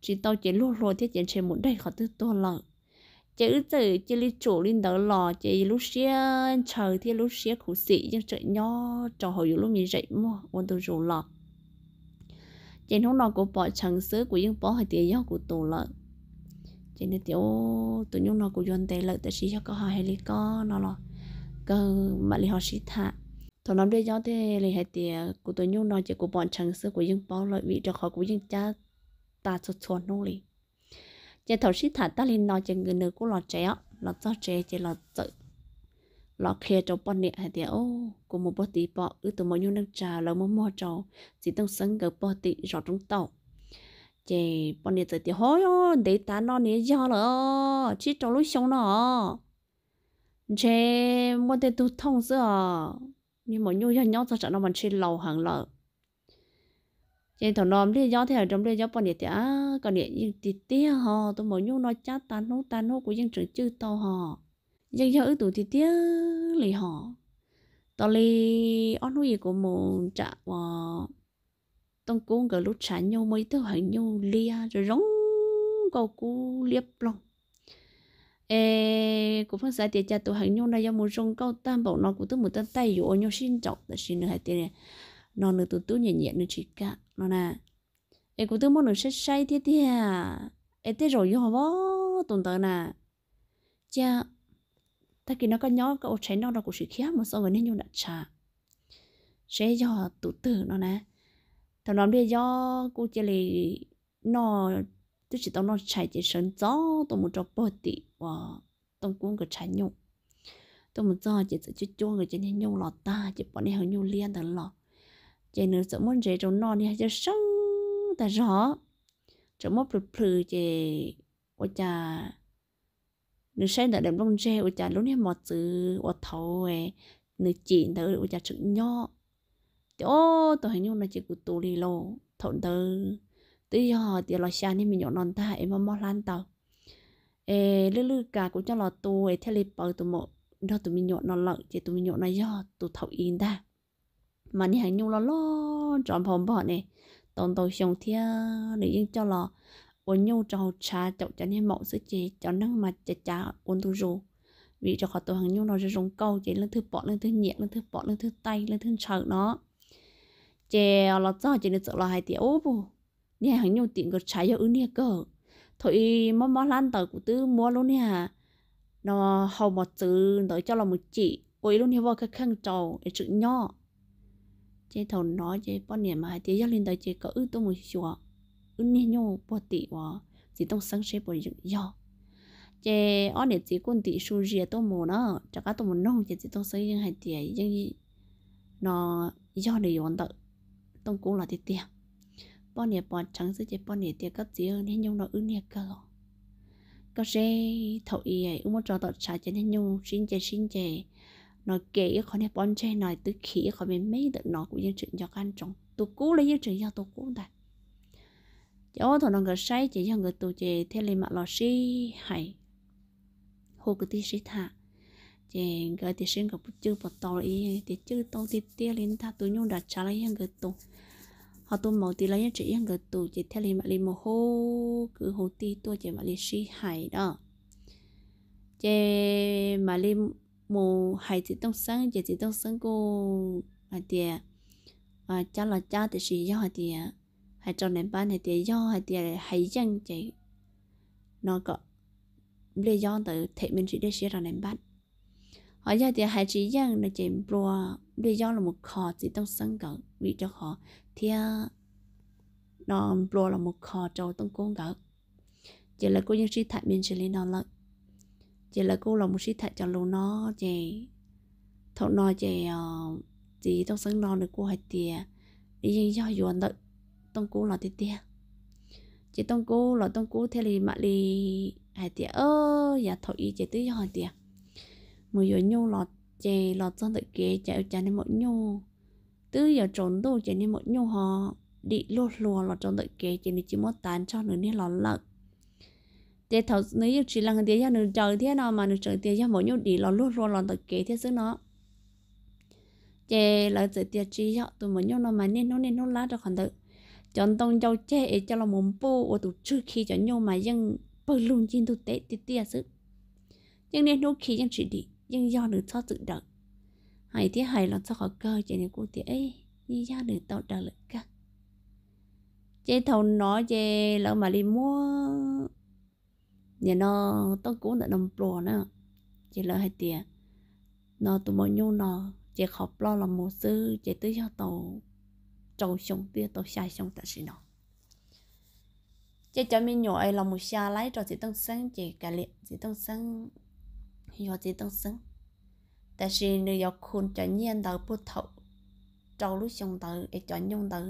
tsis tau ces luag hluas thiab ces ntshe mus daig qhov twg tuag lawm. Ces wb txawm cia li tsum li ntawd los ces lub siab ntshaw thiab lub siab khuv xim yeej tseem nyob rau hauv yus lub me zeem muag ua ntu zus los. Ces hnub no kuv pom tseeb xwb kuv yeej paub hais tias yog kuv tus lawm. Ces nws tias, Tus nyuj no kuv yuav ntev lawm tab sis yog koj ho hais li koj no los kawg mam li ho sib tham. Thaum no Npliaj Yob thiaj li hais tias, Kuv tus nyuj no ces kuv pom tseeb xwb kuv yeej paub lawm vim rau qhov kuv yeej cab tas txhua txhua hnub li. Ces thaum sib tham tag li no ces nws kuj los tsev os, los txog tsev ces los txawm los qhia rau poj niam hais tias, Kuv mus puag tid pom wb tus maum nyuj neej tsa lawv muab muag rau txiv Tooj Xeeb nkawd puag tim zos Roob Tauj. Ces poj niam txawm tias, Ho, ntev tas no niag yog lawm, tsib rau lub xyoo no os, ntshe muaj tej tug thooj xwb os. Niag maum nyuj yog nyob txog tsam no mas ntshe laus heev lawm. Ces thaum no Npliaj Yob thiaj hais rau Npliaj Yob poj niam tias, Koj niam, yeej tiag tiag hos, tus maum nyuj no cab tas hnub tas hnub kuv yeej tseem cwj tau hos, yeej yog wb tus tiag tiag li hos. Tos li ob hnub yim kuv mus nram uas Tooj Kub nkawd lub tshav nyuj muaj ib tug heev nyuj liab zoo zoo nkauj kub liab ploog. Es kuv pheej xav tias cas tus heev nyuj no yuav mus zoo nkauj tag npaum no, kuv twb mus taij taij yuav ua nyuj sib nraum, tab sis nws hais tias no nws tus tub nyiam nyiam nws tsis kam no na. Es kuv twb muab nws saib saib thiab tiag, es tej zaum yog vov tus ntawd na. Cia, tag kis no koj nyob koj ua tshais noj rau kuv sim khiav mus xauj nkawd niag nyuj nram tshav seb yog tus twg no na. Thaum no Npliaj Yob kuj cia li noj, twb tsis tau noj tshais ces sawv ntxov tuaj mus rau puag tim uas Tooj Kub nkawd tshav nyuj. Tuaj mus txog ces txawm cuab cuab nkawd cov niag nyuj los tag ces pom niag heev nyuj liab ntawd los, ces nws txawm muab ntsev rau noj, niag yeej seeb tag zog, txawm muab plhws plhws ces ua cas nws saib ntawm daim nplooj ntseg ua cas lub niag mos txwv uas thaud nws cim ntawd ua cas tseem nyob. Ces ob tug heev nyuj no ces kuv tus li lauj. Thaum ntawd twb yog tias los xya niag me nyuam no ntag es mob mob hlab ntaws, es lwj lwj kas kuv coj los tu es thiaj li pawv tus maum nrog tus me nyuam no lawm, ces tus me nyuam no yog tus thaum i ntag. Mas niag heev nyuj loj loj nrov nphau npog ne, tau ntau xyoo thiab nws yeej coj los ua nyuj rau hauv tshav caum cov niag maum xwb ces cov neeg mas cav cav ua ntu zus, vim rau qhov tus heev nyuj no zoo zoo nkauj ces leej twg pom leej twg nyiam, leej twg pom leej twg taij leej twg ntshaw no. Ces los txog ces nws txawm los hais tias, Ub, niag heev nyuj tim nkawd tshav yog wb niag kawg. Thaum i mob mob hlab ntaws kuv twb muab lub niag no hau mos txwv ntawd coj los mus cim ua ib lub niag voj kheej kheej rau es tseem nyob. Ces thaum no ces poj niam mas hais tias, Yog li ntawd ces kom wb tuaj mus xyuas wb niag nyuj puag tim uas txiv Tooj Xeeb seb puas yeem yog. Ces ob niam txiv kuj ntim su zias tuaj mus na, rov qab tuaj mus noog ces txiv Tooj Xeeb yeej hais tias yeej no yog nws yuav ntawm Tooj Kub los tiag tiag. Poj niam pom tseeb xwb ces poj niam tias, Koj txiv, niag nyuj no wb niag kawg os. Koj seb thaum i wb muab tso tom tshav ces niag nyuj sib nce sib nce no, ke ib qho niag pob ntseg no twb khi ib qho me me ntawm no, kuv yeej tseem nco qab ntsoov tus kub los yeej tseem yog tus kub ntag. Ces ob thaum no nkawd saib ces yog nkawd tus ces thiaj li mam los sib hais, hu kwv tij sib tham. Ces nkawd tias seb nkawd puas cwj puas tau, tias cwj tau tiag tiag li ntag, tus nyuj nram tshav los yog nkawd tus, ho tus maum tid los yeej tseem yog nkawd tus, ces thiaj li mam li mus hu kwv hu tij tuaj ces mam li sib hais na. Ces mam li mus hais txiv Tooj Xeeb ces txiv Tooj Xeeb kuj hais tias, Cab los cab, tiam sis yog hais tias hais rau nais npab hais tias yog hais tias hais yeej ces no kom Npliaj Yob ntawd them me ntsis dej siab rau nais npab. Ho yog tias hais tsis yeej no ces nplua Npliaj Yob los mus kho txiv Tooj Xeeb nkawd vim rau qhov thiab no nplua los mus kho rau Tooj Kub nkawd. Ces lawv kuj yeej sib tham me ntsis li no lawm. Ces lawv kuj los mus sib tham cov lus no, ces thaum no ces txiv Tooj Xeeb no nws kuj hais tias nws yeej yog yuav ntawm Tooj Kub los tiag tiag. Ces Tooj Kub los Tooj Kub thiaj li mam li hais tias, Yav thaum i ces twb yog hais tias mus yuav nyuj los, ces los txog ntawm kev ces ua cas niag maum nyuj twb yuav tsaus ntuj ces niag maum nyuj ho dim luag hlua los rau ntawm kev ces nws cia muab tav nrog nws niag los lawm. Ces thaum nws yeej tsis lees tias yog nws raws thiab no mas nws tseem tias yog maum nyuj dim los luag hlua los ntawm kev thiab xwb no. Ces lawv txawm tias tsis yog, tus maum nyuj no mas niaj hnub niaj hnub lab rau qhov ntawd, cov ntoo ncau ceg es coj los mus npuj ua tus tswg khi cov nyuj mas yeej pawg lug ncig ntug teb tiag tiag xwb. Yeej niaj hnub khi yeej tsis dim, yeej yog nws txhob txwm daws. Hais thiab hais los txog qhov kawg ces nws kuj tias, Yeej yog nws tau daws lawm kawg. Ces thaum no ces lawv mam li muab nim no Tooj Kub ntawm no nplua na. Ces lawv hais tias no tus maum nyuj no ces qhov ploj los mus xwb ces twb yog tau rau xyoo, twb yog tau xya xyoo tam sim no. Ces cov me nyuam es los mus xya laib rau txiv Tooj Xeeb ces kav liam txiv Tooj Xeeb, yuav txiv Tooj Xeeb. Tab sis nws yuav khu cov nyiaj ntawd puag thaum rau lub xyoo ntawd es cov nyuj ntawd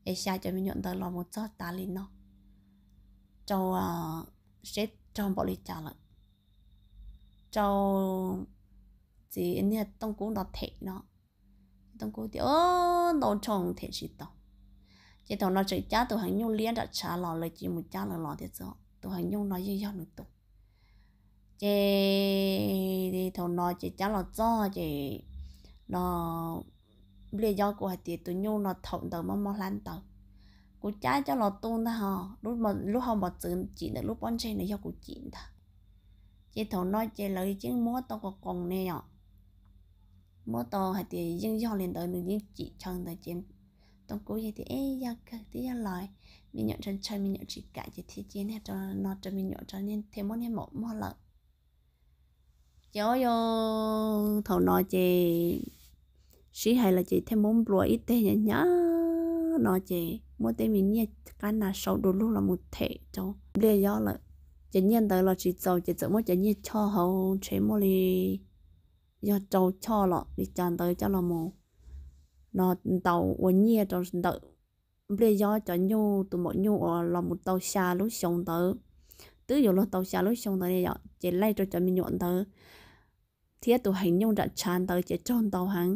es xya cov me nyuam ntawd los mus txog tas li no, rau seb raug npaum li cas lawm, rau txiv niag Tooj Kub nto them no. Tooj Kub tias, Ntau nrho them tsis tau. Ces thaum no tseem cab tus heev nyuj liab nram tshav los, lawv cia li mus cab lawv los tiag xwb, tus heev nyuj no yeej yog nws tus. Ces thaum no ces cab los txog ces no Npliaj Yob kuj hais tias tus nyuj no thaum ntawd mob mob hlab ntaws, kuv cab coj los tu ntag ho, lub hau mos txwv cim ntawm lub pob ntseg no yog kuv cim ntag. Ces thaum no ces lawv yeej muab tau qos qoos ne yom, muab tau hais tias yeej yog li ntawd, nws yeej cim chaw ntawd ces Tooj Kub yeej tias, Eb, yog kawg twb yog los, me nyuam ntshaw ntshaw me nyuam tsis kam ces thiaj cia niag no rau me nyuam thiaj muab niag maum muag lawm. Ces ua thaum no ces sib hais los ces thiaj muab nplua ib teg hnyav hnyav no ces muab tej me nyiaj qab nas sau du lug los mus them rau Npliaj Yob lawm. Cov nyiaj ntawd los tsis txaus ces txawm muab cov nyiaj choj hauv ntshe muaj li yog rau choj los li cas ntawd coj los mus no ntaus ua nyiaj rau ntawm Npliaj Yob cov nyuj, tus maum nyuj uas los mus tau xya lub xyoo ntawd. Twb yuav luag tau xya lub xyoo ntawd yom, ces laij rau cov me nyuam ntawd thiab tus heev nyuj nram tshav ntawd ces raug ntau heev.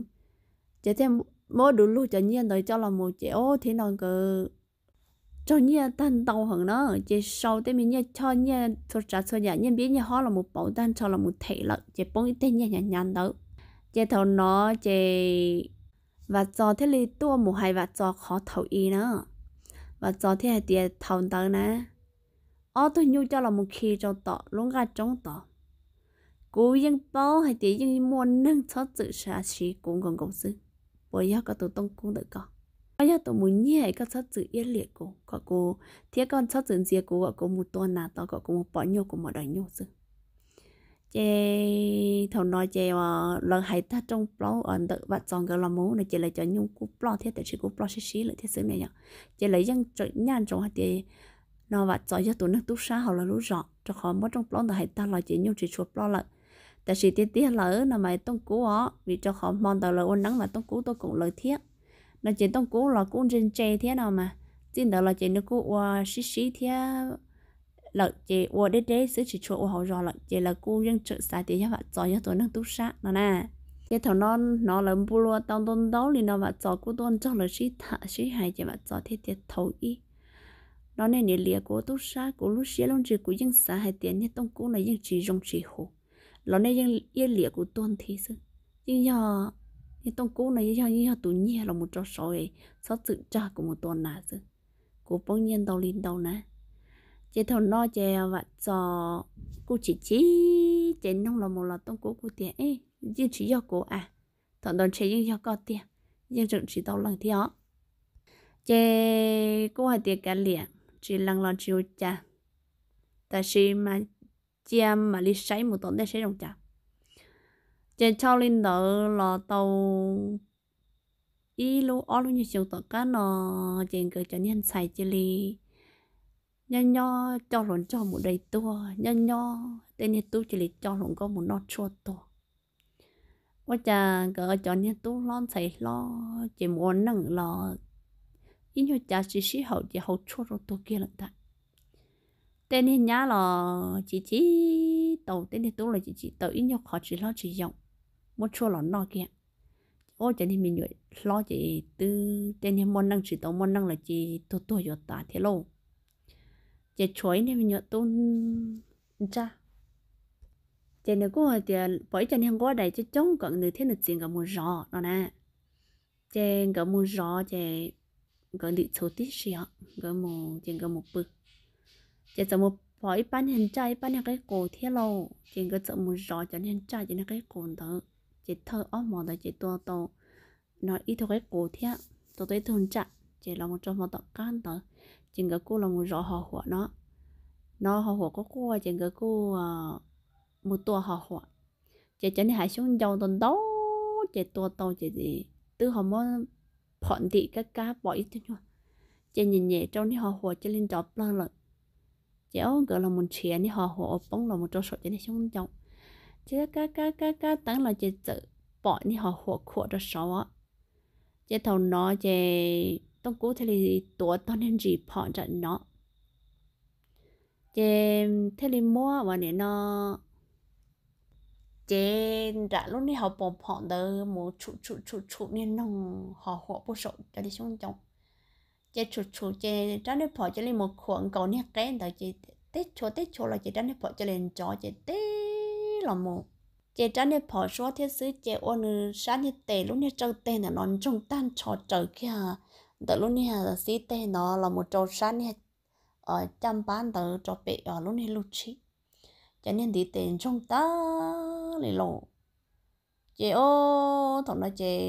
Ces thiaj muab du lug cov nyiaj ntawd coj los mus ces ob thib no nkawd raug nyiaj tag ntau heev na, ces sau tej me nyiaj choj nyiaj txhua tsav txhua yam nyiaj npib nyiaj hob los mus pauv tag nrho los mus them lawm ces poob ib teg nyiaj hnyav hnyav ntawd. Ces thaum no ces Vam Txos thiaj li tuaj mus hais Vam Txos qhov thaum i na. Vam Txos thiaj hais tias thaum ntawd na, ob tug nyuj coj los mus khi rau tom lub nqaj roob tod, kuv yeej paub hais tias yeej muaj neeg txhob txwm xav siv kuv nkaus nkaus xwb. Puas yog koj tus Tooj Kub ntawm koj? Koj yog tus mus nyiag es koj txhob txwm iab liam kuv kom kuv, thiab koj txhob txwm ntxias kuv kom kuv mus tua nas tod kom kuv mus pom nyuj kuv mam daws nyuj xwb. Ces thaum no ces lawv hais tag rooj plaub ntawm Vam Txos nkawd los mus no ces lawv cov nyuj kuj ploj thiab, tab sis kuj ploj sib sib lawm thiab xwb na yom. Ces lawv yeej tseem nyaj ntsoov hais tias no Vam Txos yog tus neeg tub sab hauv lawv lub zos, rau qhov muab rooj plaub ntawd hais tag los ces nyuj tsis tshua ploj lawm. Tab sis tiag tiag lawm no mas Tooj Kub os, vim rau qhov hmo ntawd lawv ua neeb mas Tooj Kub tuaj koom lawv thiab. No ces Tooj Kub los kuj ntse ntse thiab no mas, txij ntawd los ces nws kuj ua sib sib thiab lawm ces ua deb deb xwb tsis tshua ua hauv zos lawm ces lawv kuj yeej tseem xav tias yog Vam Txos yog tus neeg tub sab no na. Ces thaum no hnov lawv nplua tau ntau ntau li no Vam Txos kuj tuaj nrog lawv sib tham sib hais ces Vam Txos thiaj tias thaum ub no nej niaj liam kuv ua tub sab, kuv lub siab lub ntsws kuv yeej xav hais tias niag Tooj Kub no yeej tsis zoo tsis huv los nej yeej iab liam kuv tuag nthi xwb. Yeej yog niag Tooj Kub no yeej yog, yeej yog tus nyiag los mus rau saud, txhob txwm dag kuv mus tua nas xwb, kuv poob nyiaj ntau li ntau na. Ces thaum no ces Vam Txos kuj chim chim ces nug los mus los Tooj Kub kuj tias, Eb, yeej tsis yog kuv a, thaum ntawd ntshe yeej yog koj tiag, yeej tseem tsis tau lees thiab os. Ces kuj hais tias kav liam, tsis lees los tsis ua cas, tab sis mas cia mam li saib mus tom ntej saib zoo cas. Ces dhau li ntawd los tau ib lub ob lub nyuag xyoo tom qab no, ces nkawd cov niag ntxhais cia li nyob nyob coj hluas nraug mus dai tuag, nyob nyob tej niag tub cia li coj hluas nkauj mus noj tshuaj tuag. Ua cas nkawd cov niag tub hlob ntxhais hlob ces mus ua neej los ib nyuag cav tsis sib haum ces haus tshuaj rau tuag kiag lawm ntag. Tej niag nyab los chim chim tau, tej niag tub los chim chim tau, ib nyuag qhov tsis hlob tsis yau muab tshuaj los noj kiag. Ua cov niag me nyuam hlob ces twb tej niag muaj neej tsis tau muaj neej los ces tuag tuag yuav tas thiab lauj. Ces tshuav ib niag me nyuam tub ntsaj, ces nws kuj hais tias pom ib co niag nquab dais coob coob kom nws thiab nws txiv nkawd mus zov no na. Ces nkawd mus zov ces nkawd ntim txhuv tib si os, nkawd mus ces nkawd mus pw. Ces txawm mus pom ib pab niag ntsaj ib pab niag qeb qus thiab lauj, ces nkawd txawm mus zov cov niag ntsaj cov niag qeb qus ntawd. Ces thawj ob hmo ntawd ces tua tau no ib tug qeb qus thiab tua tau ib tug ntsaj, ces los mus rau hmo tom qab ntawd ces nkawd kuj los mus zov ho huam no, no ho huam quaj quaj ces nkawd kuj mus tua ho huam. Ces cov niag hav xyoob ncau ntau ntau ces tua tau ces twb ho muab phom ntim kab kab pom ib tug nyuag, ces nyem nyem rau niag ho huam cia li nrov plawg lawm. Ces ob nkawd los mus nrhiav niag ho huam uas poob los mus rau saum cov niag xyoob ncau, ces kab kab kab kab teeb los ces txawm pom niag ho huam khuam rau saud. Ces thaum no ces Tooj Kub thiaj li tuav tog niag ntsis phom nram no, ces thiaj li muab ua nim no, ces nram lub niag hauv paus phom ntawd mus tshum tshum tshum tshum niag noog ho huam puag saum cov niag xyoob ncau. Ces tshum tshum ces rab niag phom cia li mus khuam nkaus niag qeb ntawd ces teb chua teb chua los ces rab niag phom cia li nrov ces tib los mus. Ces rab niag phom suab thiab xwb ces ua nws sab niag tes lub niag tsawj teg ntawm no ntsoog tag nrho raws kiag ntawm lub niag xib teg no los mus rau sab niag caj npab ntawd rau pem lub niag lub tshib. Ces niag ntiv tes ntsoog tag li lauj. Ces o, thaum no ces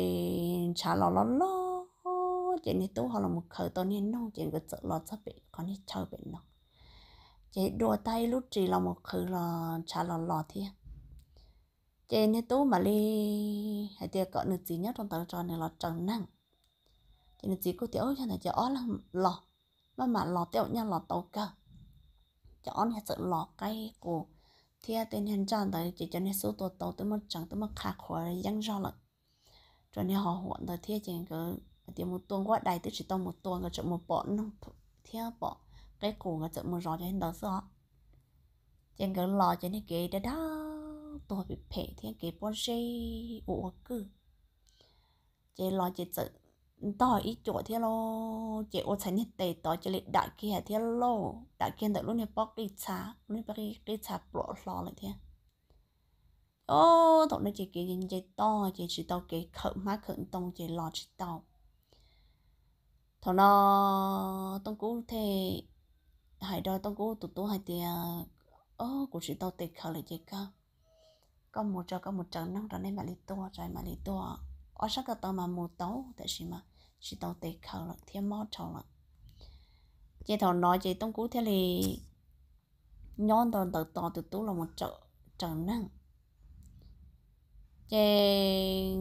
ntshav los loj loj ces niag tub ho los mus khaws tau niag noog ces nkawd txawm los txog pem qhov niag chaw pem no. Ces dua tag ib lub ris los mus qhwv los ntshav los los thiab. Ces niag tub mam li hais tias kom nws txiv nyob rau ntawd tso nws los tsaws neeg. Ces nws txiv kuj tias, Yog ntawd ces ob leeg los, maj mam los tej zaum nyaj los tau kawg. Ces ob niag txawm los qaib qus thiab tej niag nraj ntawd ces cov niag xub tua tau twb muab tseev twb muab qha qhuav yeeb zog lawm. Rau niag ho huam ntawd thiab ces nkawd hais tias mus tua nquab dais twb tsis tau mus tua, nkawd tseem mus pom noog thiab pom qaib qus nkawd txawm mus zov cov ntawd xwb os. Ces nkawd los ces niag kev dab dab tuag phem phem thiab kev pob zeb ua ua kwj. Ces los ces txawm ntog ib cuam thiab lauj, ces ua txhais niag tes tod cia li dam kiag thiab lauj, dam kiag ntawm lub niag pob qij txha, lub niag pob qij txha pluam hlo lawm thiab. O, thaum no ces kev nce toj ces tsis tau kev khawm hmab khawm ntoo ces los tsis tau. Thaum no Tooj Kub thiaj hais rau Tooj Kub tus tub hais tias, O, kuv tsis tau tes khaws lawm ces koj, koj mus tso, koj mus tsaws neeg rau nej mam li tua, tso mam li tua. Ob sab ko taw mas mus tau, tab sis mas tsis tau tes khaws lawm thiab mob dhau lawm. Ces thaum no ces Tooj Kub thiaj li nyob ntawd tos tus tub los tsaws neeg. Ces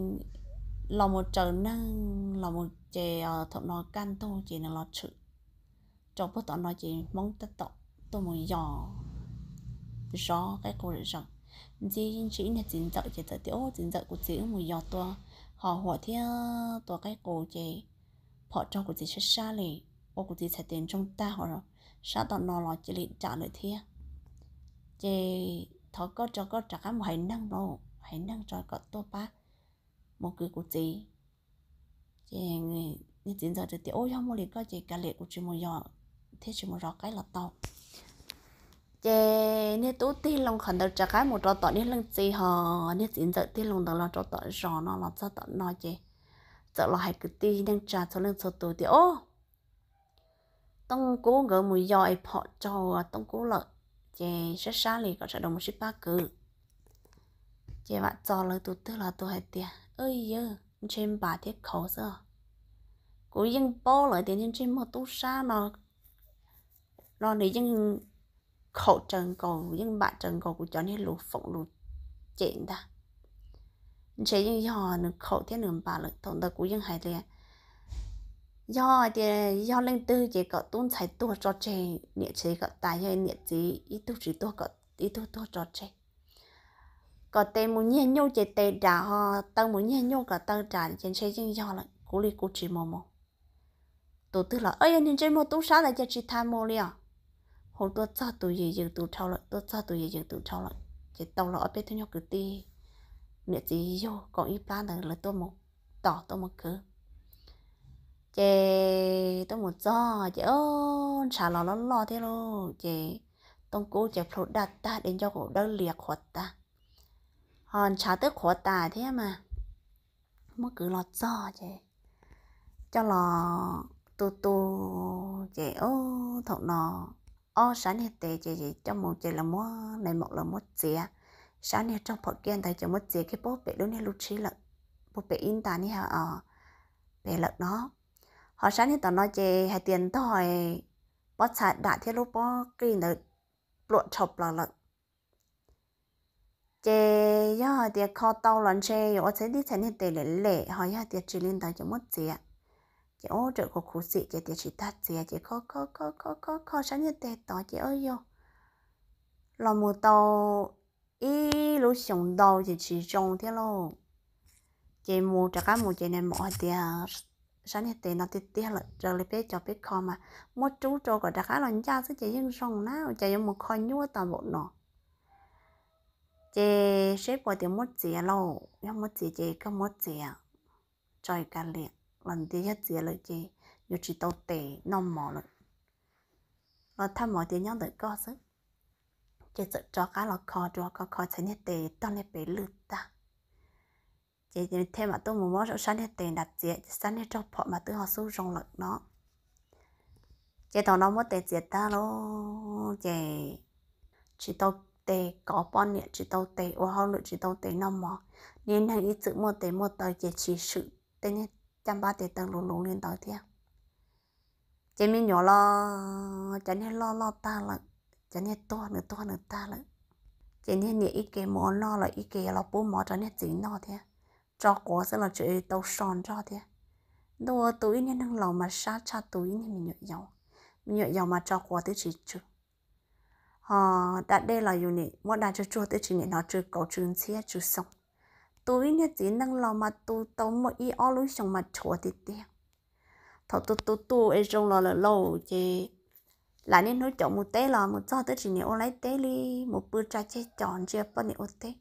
los mus tsaws neeg los mus ces thaum no kaj ntug ces nws los tshwm rau puag tom no ces Hmoob tab tom tuaj mus yos zov qaib qus zom zaws. Ntxib ntsis ib niag txiv ntxawm ces txawm tias, Ub, txiv ntxawm, kuv txiv wb mus yos tua ho huam thiab tua qaib qus ces phom raug kuv txiv sab sab li, ua kuv txiv txhais tes ntsoog tag ho sab tom no los cia li dam lawm thiab. Ces thov koj tso koj rov qab mus hais neeg no, hais neeg tso kom tuaj pab mus kwv kuv txiv. Ces niag txiv ntxawm tias, Ub, yog muaj li koj ces kav liam, kuv tsis mus yos thiab tsis mus zov qaib los tau. Ces niag tub tig loo qhov ntawd rov qab mus rau tom niag leej txiv ho niag txiv ntxawm tig loo ntawd los rau tom zos no los txog tom no ces txawm los hais kwv tij neej tsa txhua leej txhua tus tias, Ub, Tooj Kub nkawd mus yos es phom raug Tooj Kub lawm, ces sab sab li kom sawv daws mus sib pab kwv. Ces vam txog lawv tus twg los tus hais tias, Yawg, ntshe npam thiab khaus xwb os. Kuv yeej paub lawm tias niag ntsej muag tub sab no, no nws yeej khaum raws nkaus, yeej npam raws nkaus kuv cov niag lus foom lus cem ntag. Ntshe yeej yog nws khaum thiab nws npam lawm. Thaum ntawd kuv yeej hais tias, yog tias yog leej twg ces kom tub ntxhais tuag tso tseg, niam txiv kom tas, yog niam txiv ib tug tsis tuag kom ib tug tuag tso tseg. Kom tes mus nyiag nyuj ces tes ram ho, taw mus nyiag nyuj kom taw ram ces ntshe yeej yog lawm, kuv li kuv tsis mus mus. Tus twg los, Yog niag ntsej muag tub sab ntawd ces tsis tas mus li os. Hu tuaj txog tus yws yws tus dhau lawm, tuaj txog tus yws yws tus dhau lawm, ces tau los ob peb tug nyuag kwv tij niam txiv yug koom ib plab ntawd lawv tuaj mus tos tuaj mus kwv. Ces tuaj mus txog ces ntshav los loj loj thiab lauj, ces Tooj Kub ces plhu daj tag, dej ncauj qaum dawb lias qhuav tas, ho ntshav twb qhuav tas thiab mas. Muab kwv los txog ces coj los tu tu, ces thaum no ob sab niag tes ces coj mus ces lawv muab nais maum lawv muab txiav, sab niag rooj phom kiab ntawd ces muab txiav kiag puag pem lub niag lub tshib lawm, puag pem ib nta niag pem lawm no. Ho sab niag tom no ces hais tias ntog pob txha dam thiab lub pob qij ntawd pluam dhau plaws lawm. Ces yog hais tias kho tau los ntshe yuav ua txhais tib txhais niag tes lem lem, ho yog tias tsis li ntawd ces muab txiav. Ces ub, rawm khuv khuv xim ces tias tsis tas txiav ces kho kho kho kho kho sab niag tes tod ces ub yog los mus tau ib lub xyoos ntau ces tsis zoo thiab lauj. Ces mus rov qab mus ces nais maum hais tias sab niag tes no tiag tiag lawm, raws li peb cov peb kho mas muab rub rau kom rov qab los ncaj xwb ces yeej zoo na, ua cas yuav mus kho nyuaj tas npaum no. Ces seb puas tias muab txiav lauj, yog muab txiav ces koj muab txiav tso kav liam, los tias yog txiav lawm ces yuav tsis tau tes noj mov lawm, los thaj mov tias nyob ntawm koj xwb. Ces txawm rov qab los kho rau, kho kho txhais niag tes tog niag pes lwj tag. Ces thiaj mam tuaj mus muab sab niag tes nrad txiav, sab niag rog phom mas twb ho xub zoo lawm no. Ces thaum no muab tes txiav tag lauj, ces tsis tau tes kov poj niam, tsis tau tes ua hauj lwm, tsis tau tes noj mov. Niag neeg ib txwm muaj tes muaj taw ces tsis swm tej niag caj npab tes taw luv luv li ntawd thiab. Ces me nyuam los cov niag loj loj tag lawm, cov niag tuag nws tuag nws tag lawm. Ces niag niam ib ke mus ua noj lawm, ib ke los pub mov rau niag txiv noj thiab. Tso quav xwb los tseem tau so nrog thiab. Ntuj, tu ib niag neeg laus mas sab tshaj tu ib niag me nyuam yaus. Me nyuam yaus mas tso quav twb tsis tsw, ho da dej los yus nim muab da tsuag tsuag twb tsis nim hnov tsw kauv tsw ntxhiab tsw xoo. Tu ib niag txiv neej laus mas tu tau muaj ib ob lub xyoo mas rhuav tiag tiag. Thaum tu tu tu es zoo los lawm lauj, ces lam niaj hnub caum mus teb los mus txog twb tsis nim ua laib teb li, mus pw tsa ceg cos ntsia poj niam ua teb,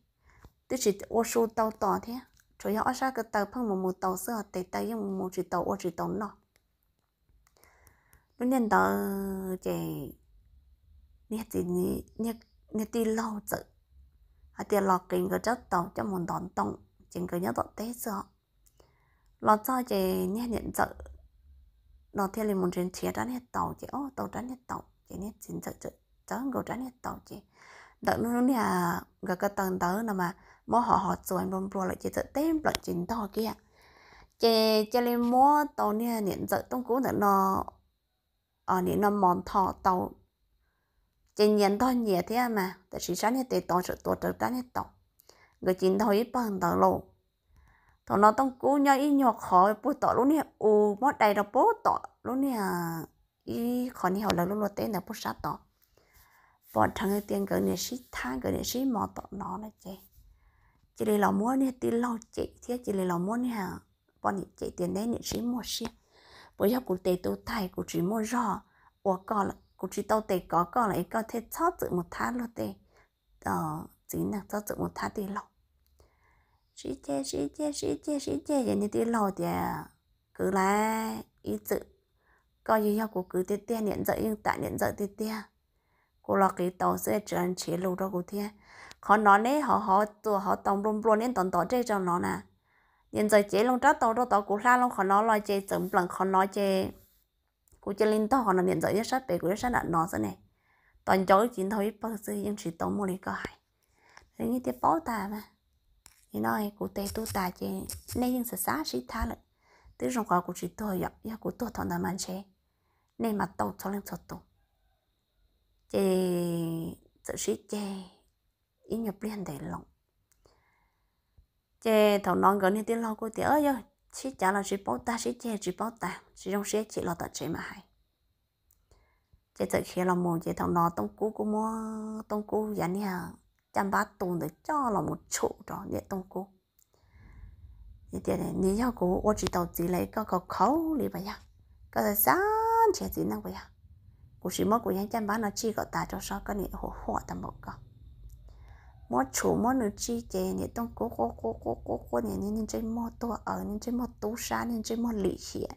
twb tsis ua su tau tos thiab, tsuas yog ob sab ko taw pheej mus mus tau xwb, ho tes taw yeej mus tsis tau ua tsis tau noj. Lub niag ntawd ces niag txiv, niag tij laug txawm hais tias los qiv nkawd rab taus coj mus ntov ntoo, ces nkawd nyob tom teb xwb os. Los txog ces niag niam ntxawm no thiaj li mus nrhiav nrhiav rab niag taus, ces o tau rab niag taus, ces niag txiv ntxawm txawm txawb nkaus rab niag taus, ces ntawm lub niag nkawd ko taw ntawd no mas muab hov hov txuas nplua nplua lawm ces txawm teb nplawm ces ntog kiag. Ces cia li muab tau niag niam ntxawm Tooj Kub ntawm no, nim no mos ntho tau, ces nyias ntog nyias thiab mas, tab sis sab niag tes tod tseem tuav rawv rab niag taus, nkawd cia li ntaug ib pawg ntawd lauj. Thaum no Tooj Kub nyob ib nyuag qhov puag tom lub niag u, muab dai rau puag tom lub niag, ib qho niag hauv lawv lub luaj teb ntawd puag sab tod. Pom dheev tias nkawd niam sib thab, nkawd niam sib mos tom no na ces cia li los muab niag tij laug cem thiab cia li los muab niag poj niam cem tias neb niam sib muaj siab, puas yog kuv tes tu tag kuv tsis muaj zog ua koj lawm, kuv tsis tau tes kov koj lawm es koj thiaj txhob txwm mus thab luag tej txiv neej, txhob txwm mus thab tij laug. Sib ceg sib ceg sib ceg sib ceg ces niag tij laug tias kwv lauj, ib txwm koj yeej yog kuv kwv tiag tiag, niam ntxawm yeej tam niam ntxawm tiag tiag. Kuv los qiv taus xwb tseem nrhiav lus rau kuv thiab. Qhov no neb hov hov txuas hov taus nplua nplua neb ntov ntov dej rau no na. Niam ntxawm cev loo rab taus rau tod kuv hla loo qhov no los ces txawm npleem qhov no ces kuv cia li ntog qhov no, niam ntxawm nyob sab pem kuv nyob sab nram no xwb ne. Tos nco wb cia li ntog ib pawg xwb yeej tsis tau muaj li koj hais. Nws tias paub tas mas, nim no kuv tes tu tas ces nej yeej xav xav sib thab lawm. Twb zoo qhov kuv tsis tuag, yog kuv tuag thaum ntawd mas ntshe nej mas tau txhua leej txhua tus. Ces txawm sib ceg ib nyuag pliag ntev loo. Ces thaum no nkawd niag tij laug kuj tias yog sib cav los tsis paub tag, sib ceg tsis paub tas, tsis zoo siab chim los tom tsev mam hais. Ces txawm khiav los mus ces thaum no Tooj Kub kuj muab Tooj Kub yav niag caj npab tu ntawd coj los mus tshum rau niam Tooj Kub. Nws yog kuv ua tsis tau txiv lawm koj khaus khaus li puas yog? Koj xav xav nrhiav txiv neej puas yog? Kuv sim muab kuv yav caj npab no tsij kom tas rau sab koj niam huam huam tag npaum koj. Muab tshum muab nws tsij ces niam Tooj Kub quaj quaj quaj quaj quaj, niag ntsej muag tuag aws, niag ntsej muag tub sab, niag ntsej muag lim hiam.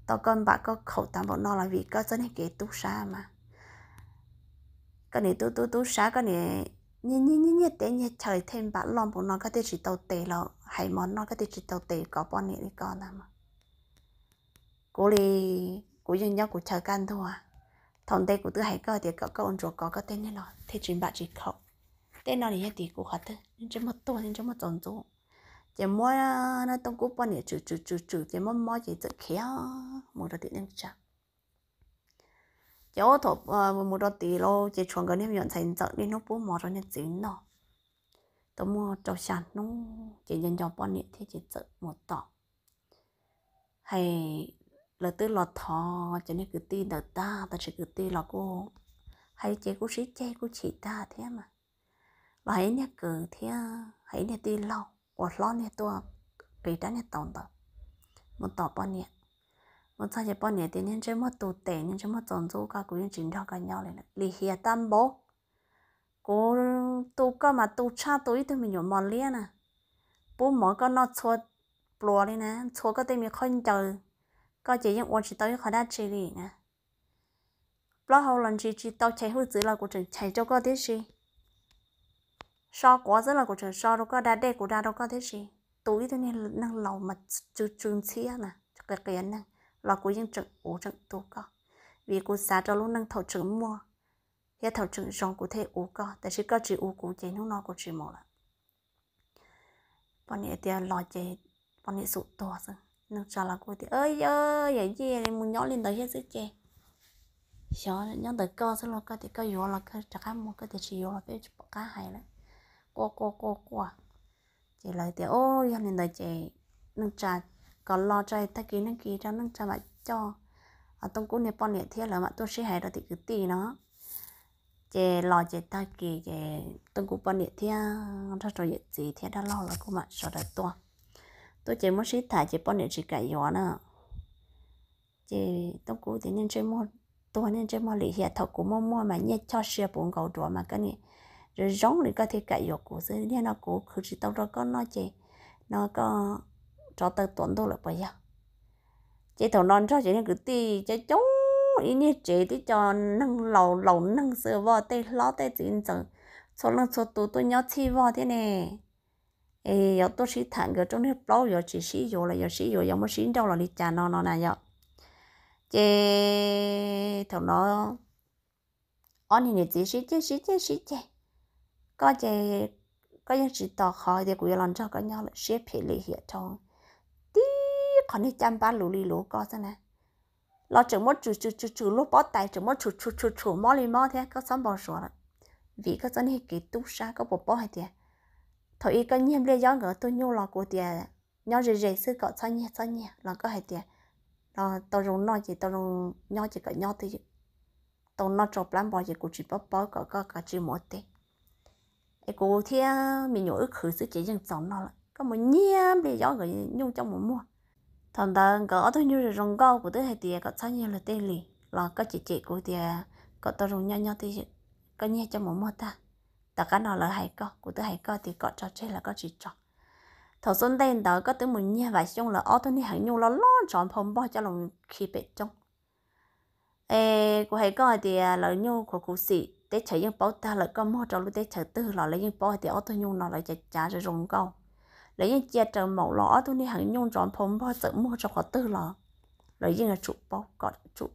Tau koj npam koj khaum tag npaum no los vim koj txoj niag kev tub sab mas. Koj niam tub tub tub sab, koj niam nyiag nyiag nyiag teb nyiag chaw thiaj npam loj npaum no, koj thiaj tsis tau tes los hais mov noj, koj thiaj tsis tau tes kov poj niam li koj ntag mas. Kuv li, kuv yeej nyob kuv chaw kaj ntug. Thaum ntej kuv twb hais koj tias kom koj ua ntsuas kov koj tej niag no thiaj tsis npam tsis khaum. Tej no nws yog tim kuv qhov twg? Niag ntsej muag tuag, niag ntsej muag txaus ntxub. Ces muab Tooj Kub poj niam tswm tswm tswm tswm ces mob mob ces txawm khiav mus rau tim neej tsa. Ces ua thaum mus rau tid lauj ces tshuav nkawd niag me nyuam ntxhais ntxawm niaj hnub pub mov rau niag txiv noj. Tau muaj rau xya hnub ces nco nco poj niam thiab ces txawm mus tom. Hais lawv twb los thov cov niag kwv tij ntawd tag, tab sis kwv tij los kuj hais ces kuj sib ceg kuj chim tag thiab mas. Los hais ib niag kwv thiab hais ib niag tij laug uas hlob niag tuaj qiv rab niag taus ntawd mus tom poj niam. Mus txog ces poj niam tias niag ntsej muag tu tes, niag ntsej muag txaus ntxub, koj kuv yeej tsis nrog koj nyob li lawm, lim hiam tag npaum. Kuv tu koj mas tu tshaj tu ib tug me nyuam mos liab na. Pub mov koj noj txhua pluas li na, txhua koj tej me khaub ncaws, koj ces yeej ua tsis tau ib qho dab tsi li na. Plaub hau los ntsis tsis tau, chais hwj txwv los kuv tseem chais rau koj tib si, so quav xwb los kuv tseem so rau koj, da dej kuv da rau koj tib si. Tu ib tug niag neeg laus mas tsw tsw ntxhiab na, qias qias neeg los kuv yeej tseem uv tseem tu koj, vim kuv xav rau lub neej thaum tseem muaj thiab thaum tseem zoo kuv thiaj uv koj, tab sis koj tsis uv kuv ces hnub no kuv tsis mus lawm. Poj niam tias los ces poj niam xum tuag xwb. Neej tsa los kuj tias, Yog yam yij li mus nyob li ntawd thiab xwb ces xyov nyob ntawm koj xwb los koj tias koj yuav los koj rov qab mus, koj tias tsis yuav los peb tsis pom qab hais lawm. Quaj quaj quaj quaj. Ces lawv tias, Yog li ntawd ces neej tsa kom los tso, tag kis neej kis rau neej tsa mam coj Tooj Kub niag poj niam thiab lawv mam tuaj sib hais rau tim kwv tij no. Ces los ces tag kis ces Tooj Kub poj niam thiab nrog rau yawm txiv thiab dab laug lawv kuj mam sawv daws tuaj. Tuaj ces muab sib tham ces poj niam tsis kam yuav na. Ces Tooj Kub tias, Niaj ntsej muag tuag, niaj ntsej muag lim hiam, thaum kuv muaj muaj mas nyiaj choj sia puv nkaus duav mas koj niam zoo zoo li koj thiaj kam yuav kuv xwb, niaj no kuv khwv tsis tau rau koj noj ces no koj rov taw tuav ntuj lawm puas yog? Ces thaum no nrog cov niag kwv tij coob coob ib niag tsev, twb cov neeg laus laus neeg xwb, voj tej hlob tej txiv ntxawm, txhua leej txhua tus tuaj nyob txhij vog thiab ne. Es yuav tuaj sib tham nkawd rooj niag plaub yuav tsis sib yuav los yuav sib yuav, yuav muab sib nrauj los li cas no no na yom. Ces thaum no ob niag niam txiv sib ceg sib ceg sib ceg, koj ces koj yeej tsis tos qhov tias kuv yuav los nrog koj nyob lawm, siab phem lim hiam rau tib qhov niag caj npab luv li luv koj xwb na. Los tseem muab tshum tshum tshum tshum luag pob tais, tseem muab tshum tshum tshum tshum mob li mob thiab, koj txhob npau suav lawm. Vim koj txoj niag kev tub sab, koj puas paub hais tias thaum ub koj nyiag Npliaj Yob nkawd tug nyuj los kuv tias nyob ze ze xwb kom txhob nyiag txhob nyiag los koj hais tias no tau zoo noj ces tau zoo nyob ces kom nyob twj ywm, tau noj tsau plab npo ces kuv tsis paub paub, kom koj kav tsij mus ua teb. Es kuv thiab me nyuam wb khwv xwb ces yeej txaus noj lawm, koj mus nyiag Npliaj Yob nkawd nyuj coj mus muag. Thaum ntawd nkawd ob tug nyuj zoo zoo nkauj, kuv twb hais tias kom txhob nyiag luag tej li, los koj cem cem kuv tias kom tau zoo nyob nyob twj ywm, koj nyiag coj mus muag tag. Tom qab no lawv hais koj, kuv twb hais koj tias kom tso tseg los koj tsis tso. Thaum xub ntej ntawd koj twb mus nyiag Vam Xyooj lawv ob tug niag heev nyuj loj loj ntsov nphau npog coj los khi pem roob. Es kuv hais koj hais tias lawv nyuj khuv khuv xim, teb chaws yeej paub tag lawm, koj muag rau lub teb chaws twg los lawv yeej paub hais tias ob tug nyuj no lawv cav cav zoo zoo nkauj. Lawv yeej cia raws maum los ob tug niag heev nyuj ntsov nphau npog txawm muag rau qhov twg los lawv yeej yuav tsum paub kom tsum.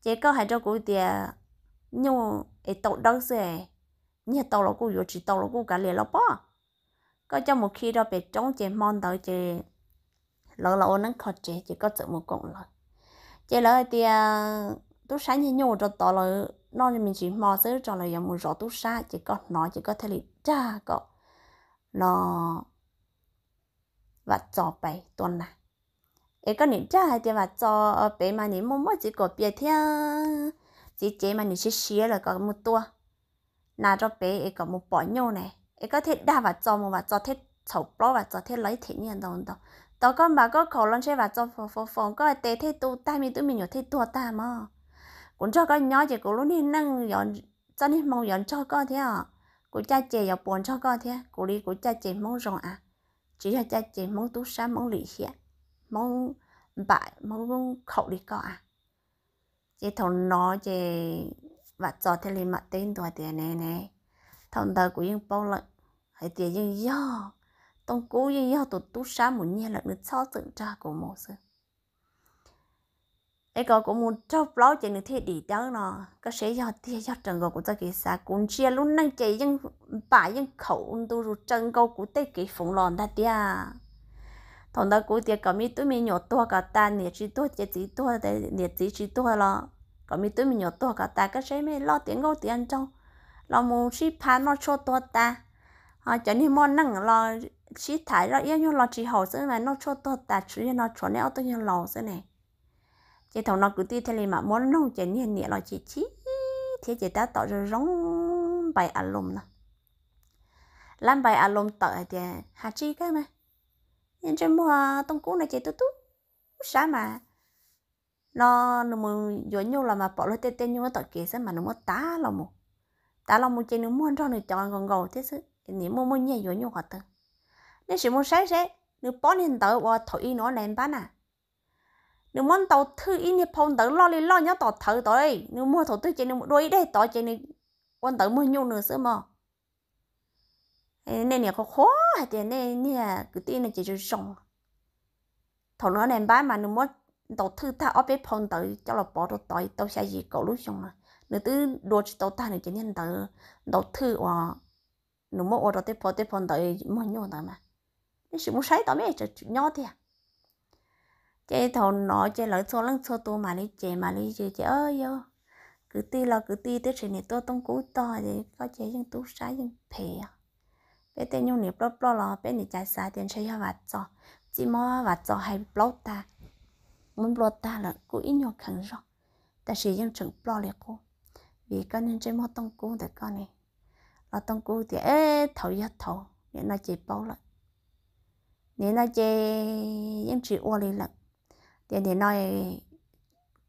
Ces koj hais rau kuv tias nyuj es tau dawb xwb, nyiag tau los kuj yuav, tsis tau los kuj kav liam los pob. Koj coj mus khi rau pem roob ces hmo ntawd ces lawv los ua neeb kho tsev ces koj txawm mus koom lawv. Ces lawv hais tias tub sab nyiag nyuj rau tod, lawv noj me ntsis hmo xwb tso lawv yuav mus zov tub sab, ces koj hnov ces koj thiaj li dag kom no Vam Txos pem tua nas. Es koj nim dag hais tias Vam Txos pem mas nim muaj muaj txiv kuam pias thiab txiv cev mas nim siav siav lawm, kom mus tua nas rau pem es kom mus pom nyuj ne. Es koj thiaj dag Vam Txos mus, Vam Txos thiaj txhaum plaub, Vam Txos thiaj los ib them nyiaj ntau ntau. Tau koj npam koj khaum los ntshe Vam Txos foom foom foom koj tes thiaj tu tag, me tub me nyuam thiaj tuag tag mog. Kuv nrog koj nyob ces kuv lub niag neej, txoj niag hmoo yuav nrog koj thiab, kuv caj ces yuav puas nrog koj thiab, kuv li kuv caj ces Hmoob zoo a, tsis yog caj ces Hmoob tub sab, Hmoob lim hiam, Hmoob npam, Hmoob khaum li koj a. Ces thaum no ces Vam Txos thiaj li mam teb ntua tias ne ne, thaum ntawd kuv yeej paub lawm hais tias yeej yog Tooj Kub yeej yog tus tub sab mus nyiag lawm, nws txhob txwm nrog kuv mus xwb. Es kom kuv mus raug plaub ces nws thiaj dim dawb no. Koj saib yog tiag yog raws nkaus kuv txoj kev xav, kuv ntsia lub neej ces yeej npam yeej khaum ntu zus raws nkaus kuv tej kev foom los ntag tiag. Thaum ntawd kuv tias kom me tub me nyuam tuag kom tas, niam tsis tuag ces txiv tuag, niam txiv tsis tuag los kom me tub me nyuam tuag kom tas, koj saib me loj tiav nkauj tiav nraug los mus sib pha noj tshuaj tuag tas. Ho cov niag muaj neej los sib tham zoj iab nyuag lo tsis haum xwb mas noj tshuaj tuag tas, tsuas yog no tshuav nej ob tug nyuag laus xwb ne. Ces thaum no kwv tij thiaj li mam muab noog ces niag niam los chim chim thiab ces tab tom zoo zoo npai a loo no. Lab npai a loo tawm hais tias, Has tsis kawg mas, ntsej muag Tooj Kub no ces tub tub sab mas no, nws mus yuav nyuj los mas pom luag tej tej nyuj tom kev xwb mas nws muab tav los mus. Tav los mus ces nws muag nrog nws cov nkaus nkaus thiab xwb, nim muaj muaj nyiaj yuav nyuj qhov twg. Nej sim mus saib seb nws pob niag ntawv uas thaum ub nws ua nais npab na, Nws muab ntaus thwj ib niag phau ntawv loj li loj nyob tom thawv tod, nws muag thaum twg ces nws mus dua ib daim tod ces nws ua ntawv muag nyuj nws xwb mog. Nej niam qhuav qhuav hais tias nej niag kwv tij no ces zoo zoo. Thaum nws npab mas nws muab ntaus thwj tag ob peb phau ntawv coj los pov rau tod tau xya yim kaum lub xyoo no, nws twb dua tsis tau tag nws cov niag ntawv ntaus thwj uas nws muab ua rau tej phau tej phau ntawv muag nyuj ntawd mas. Nej sim mus saib tod me tseem nyob tiag. Ces thaum no ces lawv txhua leej txhua tus mam li ces mam li yws ces, Yog kwv tij los kwv tij, twb tsis niam tuaj Tooj Kub tog es koj ces yeej tub sab yeej phem os. Peb tej nyuj niam ploj ploj los peb niam cas xav tias ntshe yog Vam Txos, txij muab Vam Txos hais plaub tag, muab nplua tag lawm kuj ib nyuag kheev zog, tab sis yeej tseem ploj li qub, vim koj niag ntsej muag Tooj Kub ntawm koj ne. Los Tooj Kub tias, Eb, thaum yog thaum, nim no ces paub lawm. Nim no ces yeej tsis ua li lawm. Tias nim no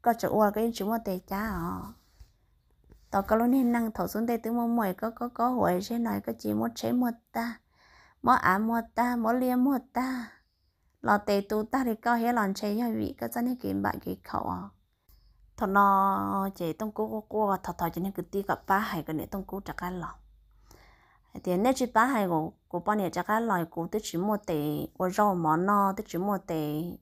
koj tseem ua koj yeej tsis muaj tes cab os. Tau koj lub niag neej thaum xub ntej twb muaj muaj, koj koj koj huam zej no koj cia muab tsheb muag tag, muab av muag tag, muab liaj muag tag, los tes tu tag li koj thiab los ntshe yog vim koj txoj niag kev npam kev khaum os. Thaum no ces Tooj Kub quaj quaj thov thov cov niag kwv tij kom pab hais kom niam Tooj Kub rov qab los. Hais tias, Nej tsis pab hais kuv poj niam rov qab los, kuv twb tsis muaj tes ua zaub mov noj, twb tsis muaj tes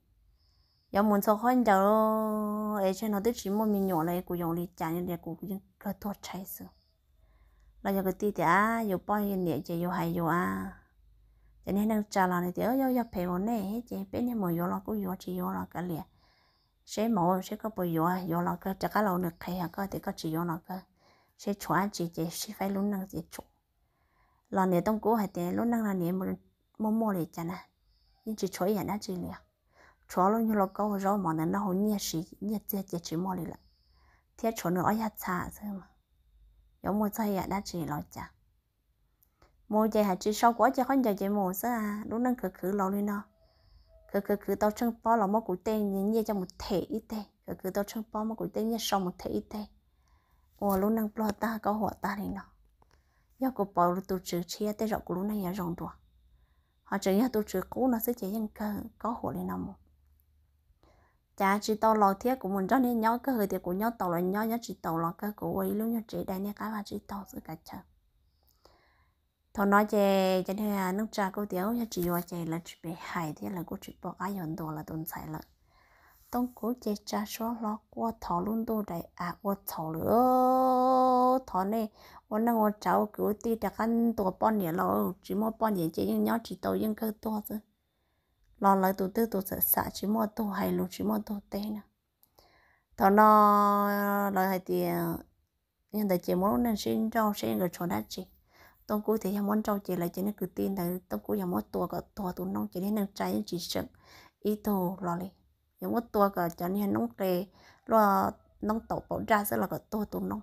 yuav mus ntxhua khaub ncaws, es tsam no twb tsis muaj me nyuam lawm, kuv yuav ua li cas, kuv yeej kawg tuag tshaib xwb. Los yog kwv tij tias, Yus poj niam ces yus hais yus a. Ces niag neej tsa los nws tias, Yog phem ua nej ces peb niag mus yuav los kuj yuav, tsis yuav los kav liam. Seb mov seb koj puas yuav, yuav los kawg rov qab los nws qhia koj tias koj tsis yuav los kawg, seb tshuav dab tsi ces sib faib lub neej ces tshuav. Los niam Tooj Kub hais tias, Lub neej no niam muaj muaj li cas na, yeej tsis tshuav ib yam dab tsi li. Tshuav lub nyuag lauj kaub ua zaub mov ntawd noj hauv nyiaj siv nyiaj txiag ces tsis muaj li lawm, thiab tshuav nws ob yag txha xwb, yuav muaj txog ib yam dab tsi los cas. Mus ces hais tsis sau kuv ob ceg khaub ncaws ces mus xwb, lub neej khwv khwv los li no. Khwv khwv khwv tau tsheej pob los muab kuv tej nyiaj coj mus them ib teg, khwv khwv tau tsheej pob muab kuv tej nyiaj sau mus them ib teg, ua lub neej pluag tag kaub huam tag li no. Yog kuv pom tus tswv tshiab tej zaum kuv lub neej yuav zoo dua, ho tseem yog tus tswv qub no xwb ces yeej kawg kaub huam li no mus. Cav tsis tau los thiab kuv mus nrog nej nyob kawg tias kuv nyob tau los nyob, nyob tsis tau los kawg kuv ua ib lub nyuag tsev dai nej qab vaj tsib taug xwb kav chaw. Thaum no ces cov niag neej tsa kuj tias, Yog tsis yuav ces lawv tsis pem hais thiab lawv kuj tsis pom qab yuav ntuas lawv tus ntxhais lawm. Tooj Kub ces tsa suab hlo quaj thov lub ntuj daim av ua txhaum lawm, Thov nej ua neej ua tsav ua kwv ua tij rov qab ntuas poj niam los, tsis muaj poj niam ces yeej nyob tsis tau yeej kawg tuag xwb. Los lawv tus twg tus txawm xam tsis muaj tug hais lus tsis muaj tug teb na. Thaum no lawv hais tias yog ntawd ces muab lub neej sib nrauj seb nkawd tshuav dab tsi. Tooj Kub tias yog muab nrauj ces lawv cov niag kwv tij ntawd Tooj Kub yuav muab tua kom tuag tus noob, ces niag neej tsa yeej tsis seem ib tug los li. Yuav muab tua kom cov niag noob qe luaj noob taum paum daj xwb los kom tuag tus noob.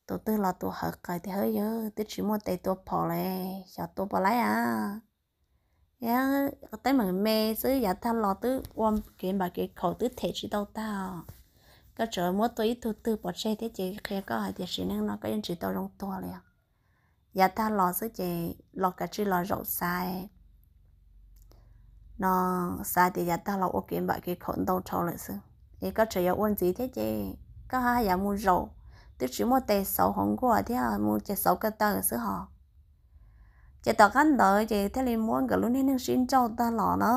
Tus twg los tus hawv qawv tias, Hawb yawg, twb tsis muaj tes tua phom li, xyov tua puas laib a. Teeb meem me xwb, yav tag los twb ua kev npam kev khaum twb them tsis tau tag. Koj tseem muab tua ib tug twg pov tseg thiab ces qhia koj hais tias sim neej no koj yeej tsis tau zoo tuag li os. Yav tag los xwb ces los kav tsij los zaum xav no, xav tias yav tag los ua kev npam kev khaum ntau dhau lawm xwb, es koj tseem yuav ua ntxiv thiab ces koj haj yam mus zaum, twb tsis muaj tes xauv hauv nkuaj thiab mus ces xauv ko taw xwb hos. Ces tom qab ntawd ces thiaj li muab nkawd lub niag neej sib nrauj tag los na.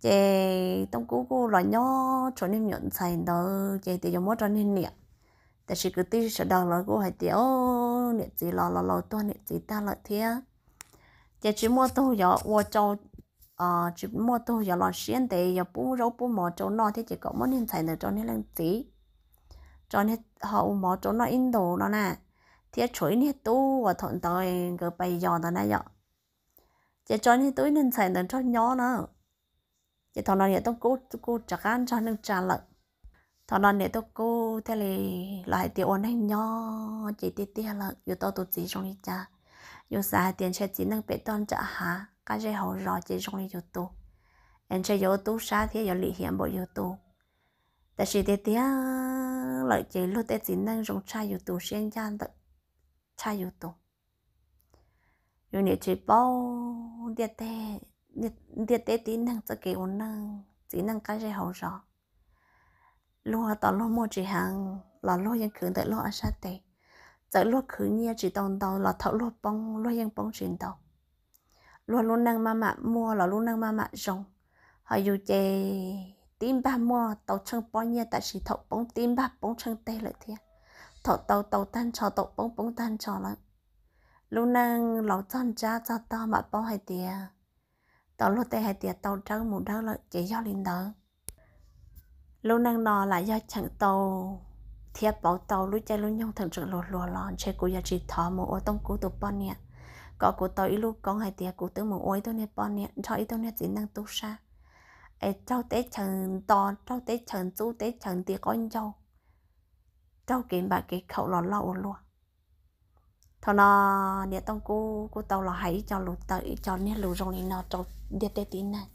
Ces Tooj Kub kuj los nyob tshuav niag me nyuam ntxhais ntawd ces tias yuav muab rau niag niam. Tiam sis kwv tij sawv daws lawv kuj hais tias, O, niam txiv los los laus tuag niam txiv tag lawm thiab, ces tsis muaj tug yuav ua rau, tsis muaj tug yuav los siab ntev yuav pub zaub pub mov rau noj thiab ces kom muab niag ntxhais ntawd rau niag leej txiv, rau niag ho ua mov rau noj ib ntus no na, thiab tshuav ib niag tub uas thaum ntawd nkawd pais yos ntawd na yom. Ces tso niag tub ib niag ntxhais ntawd nrog nyob na. Ces thaum no niam Tooj Kub kuj rov qab nrog neej tsa lawm. Thaum no niam Tooj Kub thiaj li los hais tias ua neej nyob ces tiag tiag lawm, yus tau tus txiv zoo li cas, yus xav hais tias ntshe txiv neej pem toj nram hav qab zej hauv zos ces zoo li yus tus, es ntshe yuav ua tub sab thiab yuav lim hiam npaum yus tus. Tab sis tiag tiag lawm ces luag tej txiv neej zoo tshaj yus tus, siab ncaj ntawm tshaj yus tus. Yus niam tsis paub ntiaj teb tib neeg txoj kev ua neej, txiv neej qab zej hauv zos. Luag tos luag muaj tsis heev los luag yeej khwv ntawm luag ob sab tes. Txawm luag khwv nyiaj tsis tau ntau los thaum luag poob luag yeej poob tsis ntau. Luag lub neej maj mam muaj los lub neej maj mam zoo, ho yus ces tib npag muaj tau tsheej pob nyiaj tab sis thaum poob tib npag poob tsheej teg lawm thiab. Thaum tau tau tag nrho, thaum poob poob tag nrho lawm. Lub neej laus txog ntsab txog tog mam paub hais tias, tau luag tej hais tias tau dawb mus dawb lawm ces yog li ntawd. Lub neej no lam yog cheem tau thiab pauv tau lub caij lub nyoog tseem hluas hluas los ntshe kuv yuav tsis thov mus ua Tooj Kub tus poj niam, kom kuv tau ib lub koob hais tias kuv twb mus ua ib tug niag poj niam nrog ib tug niag txiv neej tub sab, es raug teb chaws nto, raug teb chaws ntxub, teb chaws nti qaub ncaug, raug kev npam kev khaum los loj ua luaj. Thaum no niam Tooj Kub kuj tau los hais ib co lus tawm ib co niag lus zoo li no rau ntiaj teb tib neeg.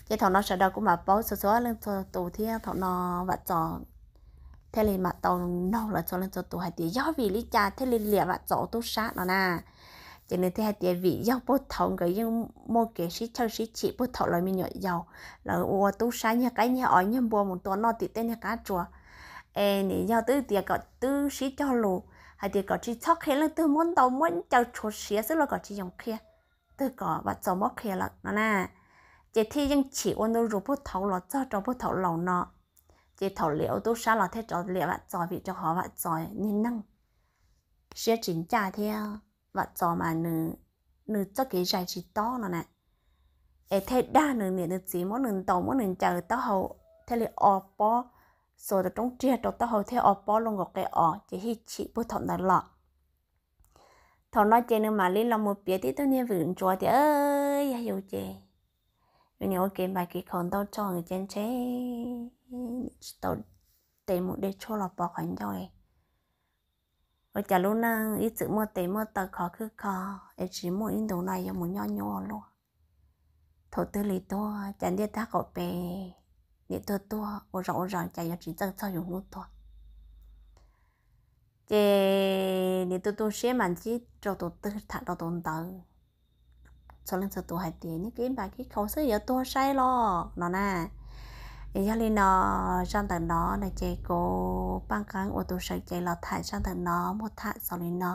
Ces thaum no sawv daws kuj mam paub txhua txhua leej txhua tus thiab thaum no Vam Txos thiaj li mam tau nug lawv txhua leej txhua tus hais tias yog vim li cas thiaj li liam Vam Txos ua tub sab no na. Ces nws thiaj hais tias vim yog puag thaum nkawd yeej muaj kev sib chawj sib chim puag thaum lawv me nyuam yaus, lawv ua tub sab nyiag qaib nyiag os nyiag npua mus tua noj tim tej niag qab tsuas. Es nim yog twb tias kom twb sib cog lus hais tias kom tsis txhob qhia leej twg, muab ntaus muab ncaws tshuav siav xwb los kom tsis yoo qhia twg, kom Vam Txos muab qhia lawm no na. Ces thiaj yeej chim ua ntu zus puag thaum los txog rau puag thaum laus no. Ces thaum liam ua tub sab los thiaj rov liam Vam Txos vim rau qhov Vam Txos niag neeg siab tsis ncaj thiab Vam Txos mas nws txoj kev zais tsis tob no na. Es thiaj dag nws niam nws txiv muab nws ntaus muab nws ncaws taub hau thiaj li o pob, xuas rau roob riag rau taub hau thiaj o pob luaj nkaus qe os ces hij chim puag thaum ntawd los. Thaum no ces nws mam li los mus piav tib tug niag vwm ntsuav tias yog yus ces yus niam ua kev npam kev khaum ntau tso ces ntshe tsis tau tes mus de tshuaj los pov qhov ncauj. Ua cas lub neej ib txwm muaj tes muaj taw khov khwb kho es tsis muaj ib ntus no yuav mus nyob nyuaj ua luaj. Thaum twg li tuag cas ntiaj teb qaum pem niam tuag tuag ua zog ua zog cas yuav tsis txawj txog yus hnub tuag. Ces niam tu tu siab mas ntsib rau tus twg tham rau tus ntawd. Txhua leej txhua tus hais tias niag kev npam kev khaum xwb yuav tuag saib los no na. Yog li no, zaj ntawm no no ces kuv Paj Qeeb ua tus sawv cev los tham zaj ntawm no muab tham xaus li no.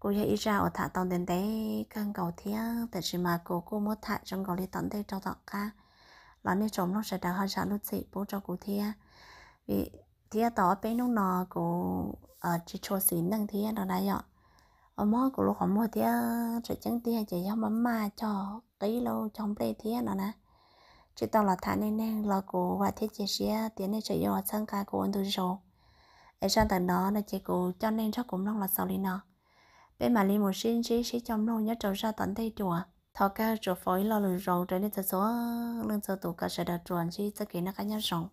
Kuj yog ib zaj uas tham tau ntev ntev kawg nkaus thiab, tab sis mas kuv kuj muab tham zoo nkaus li tom ntej rau tom qab los nej tsoom mloog sawv daws ho zam lub txim pub rau kuv thiab. Vim thiab tau ob peb hnub no kuv tsis tshua xis neej thiab no na yom. Ua mob kuv lub qhov muag thiab tseem ceeb tiag ces yog maj maj cog qib lauj cog nplej thiab no na. Tsis tau los tham nej neeg los kuv vam thiab cia siab tias nej tseem yuav txhawb nqa kuv ua ntu zus. Es zaj ntawm no no ces kuv coj nej nrog kuv mloog los xaus li no. Peb mam li mus sib ntsib sib coj mloog nyob rau zaj tom ntej dua. Thov kawg tsuas foom ib lo lus zoo rau nej txhua txhua leej txhua tus kom sawv daws tsuas ntsib txoj kev noj qab nyob zoo.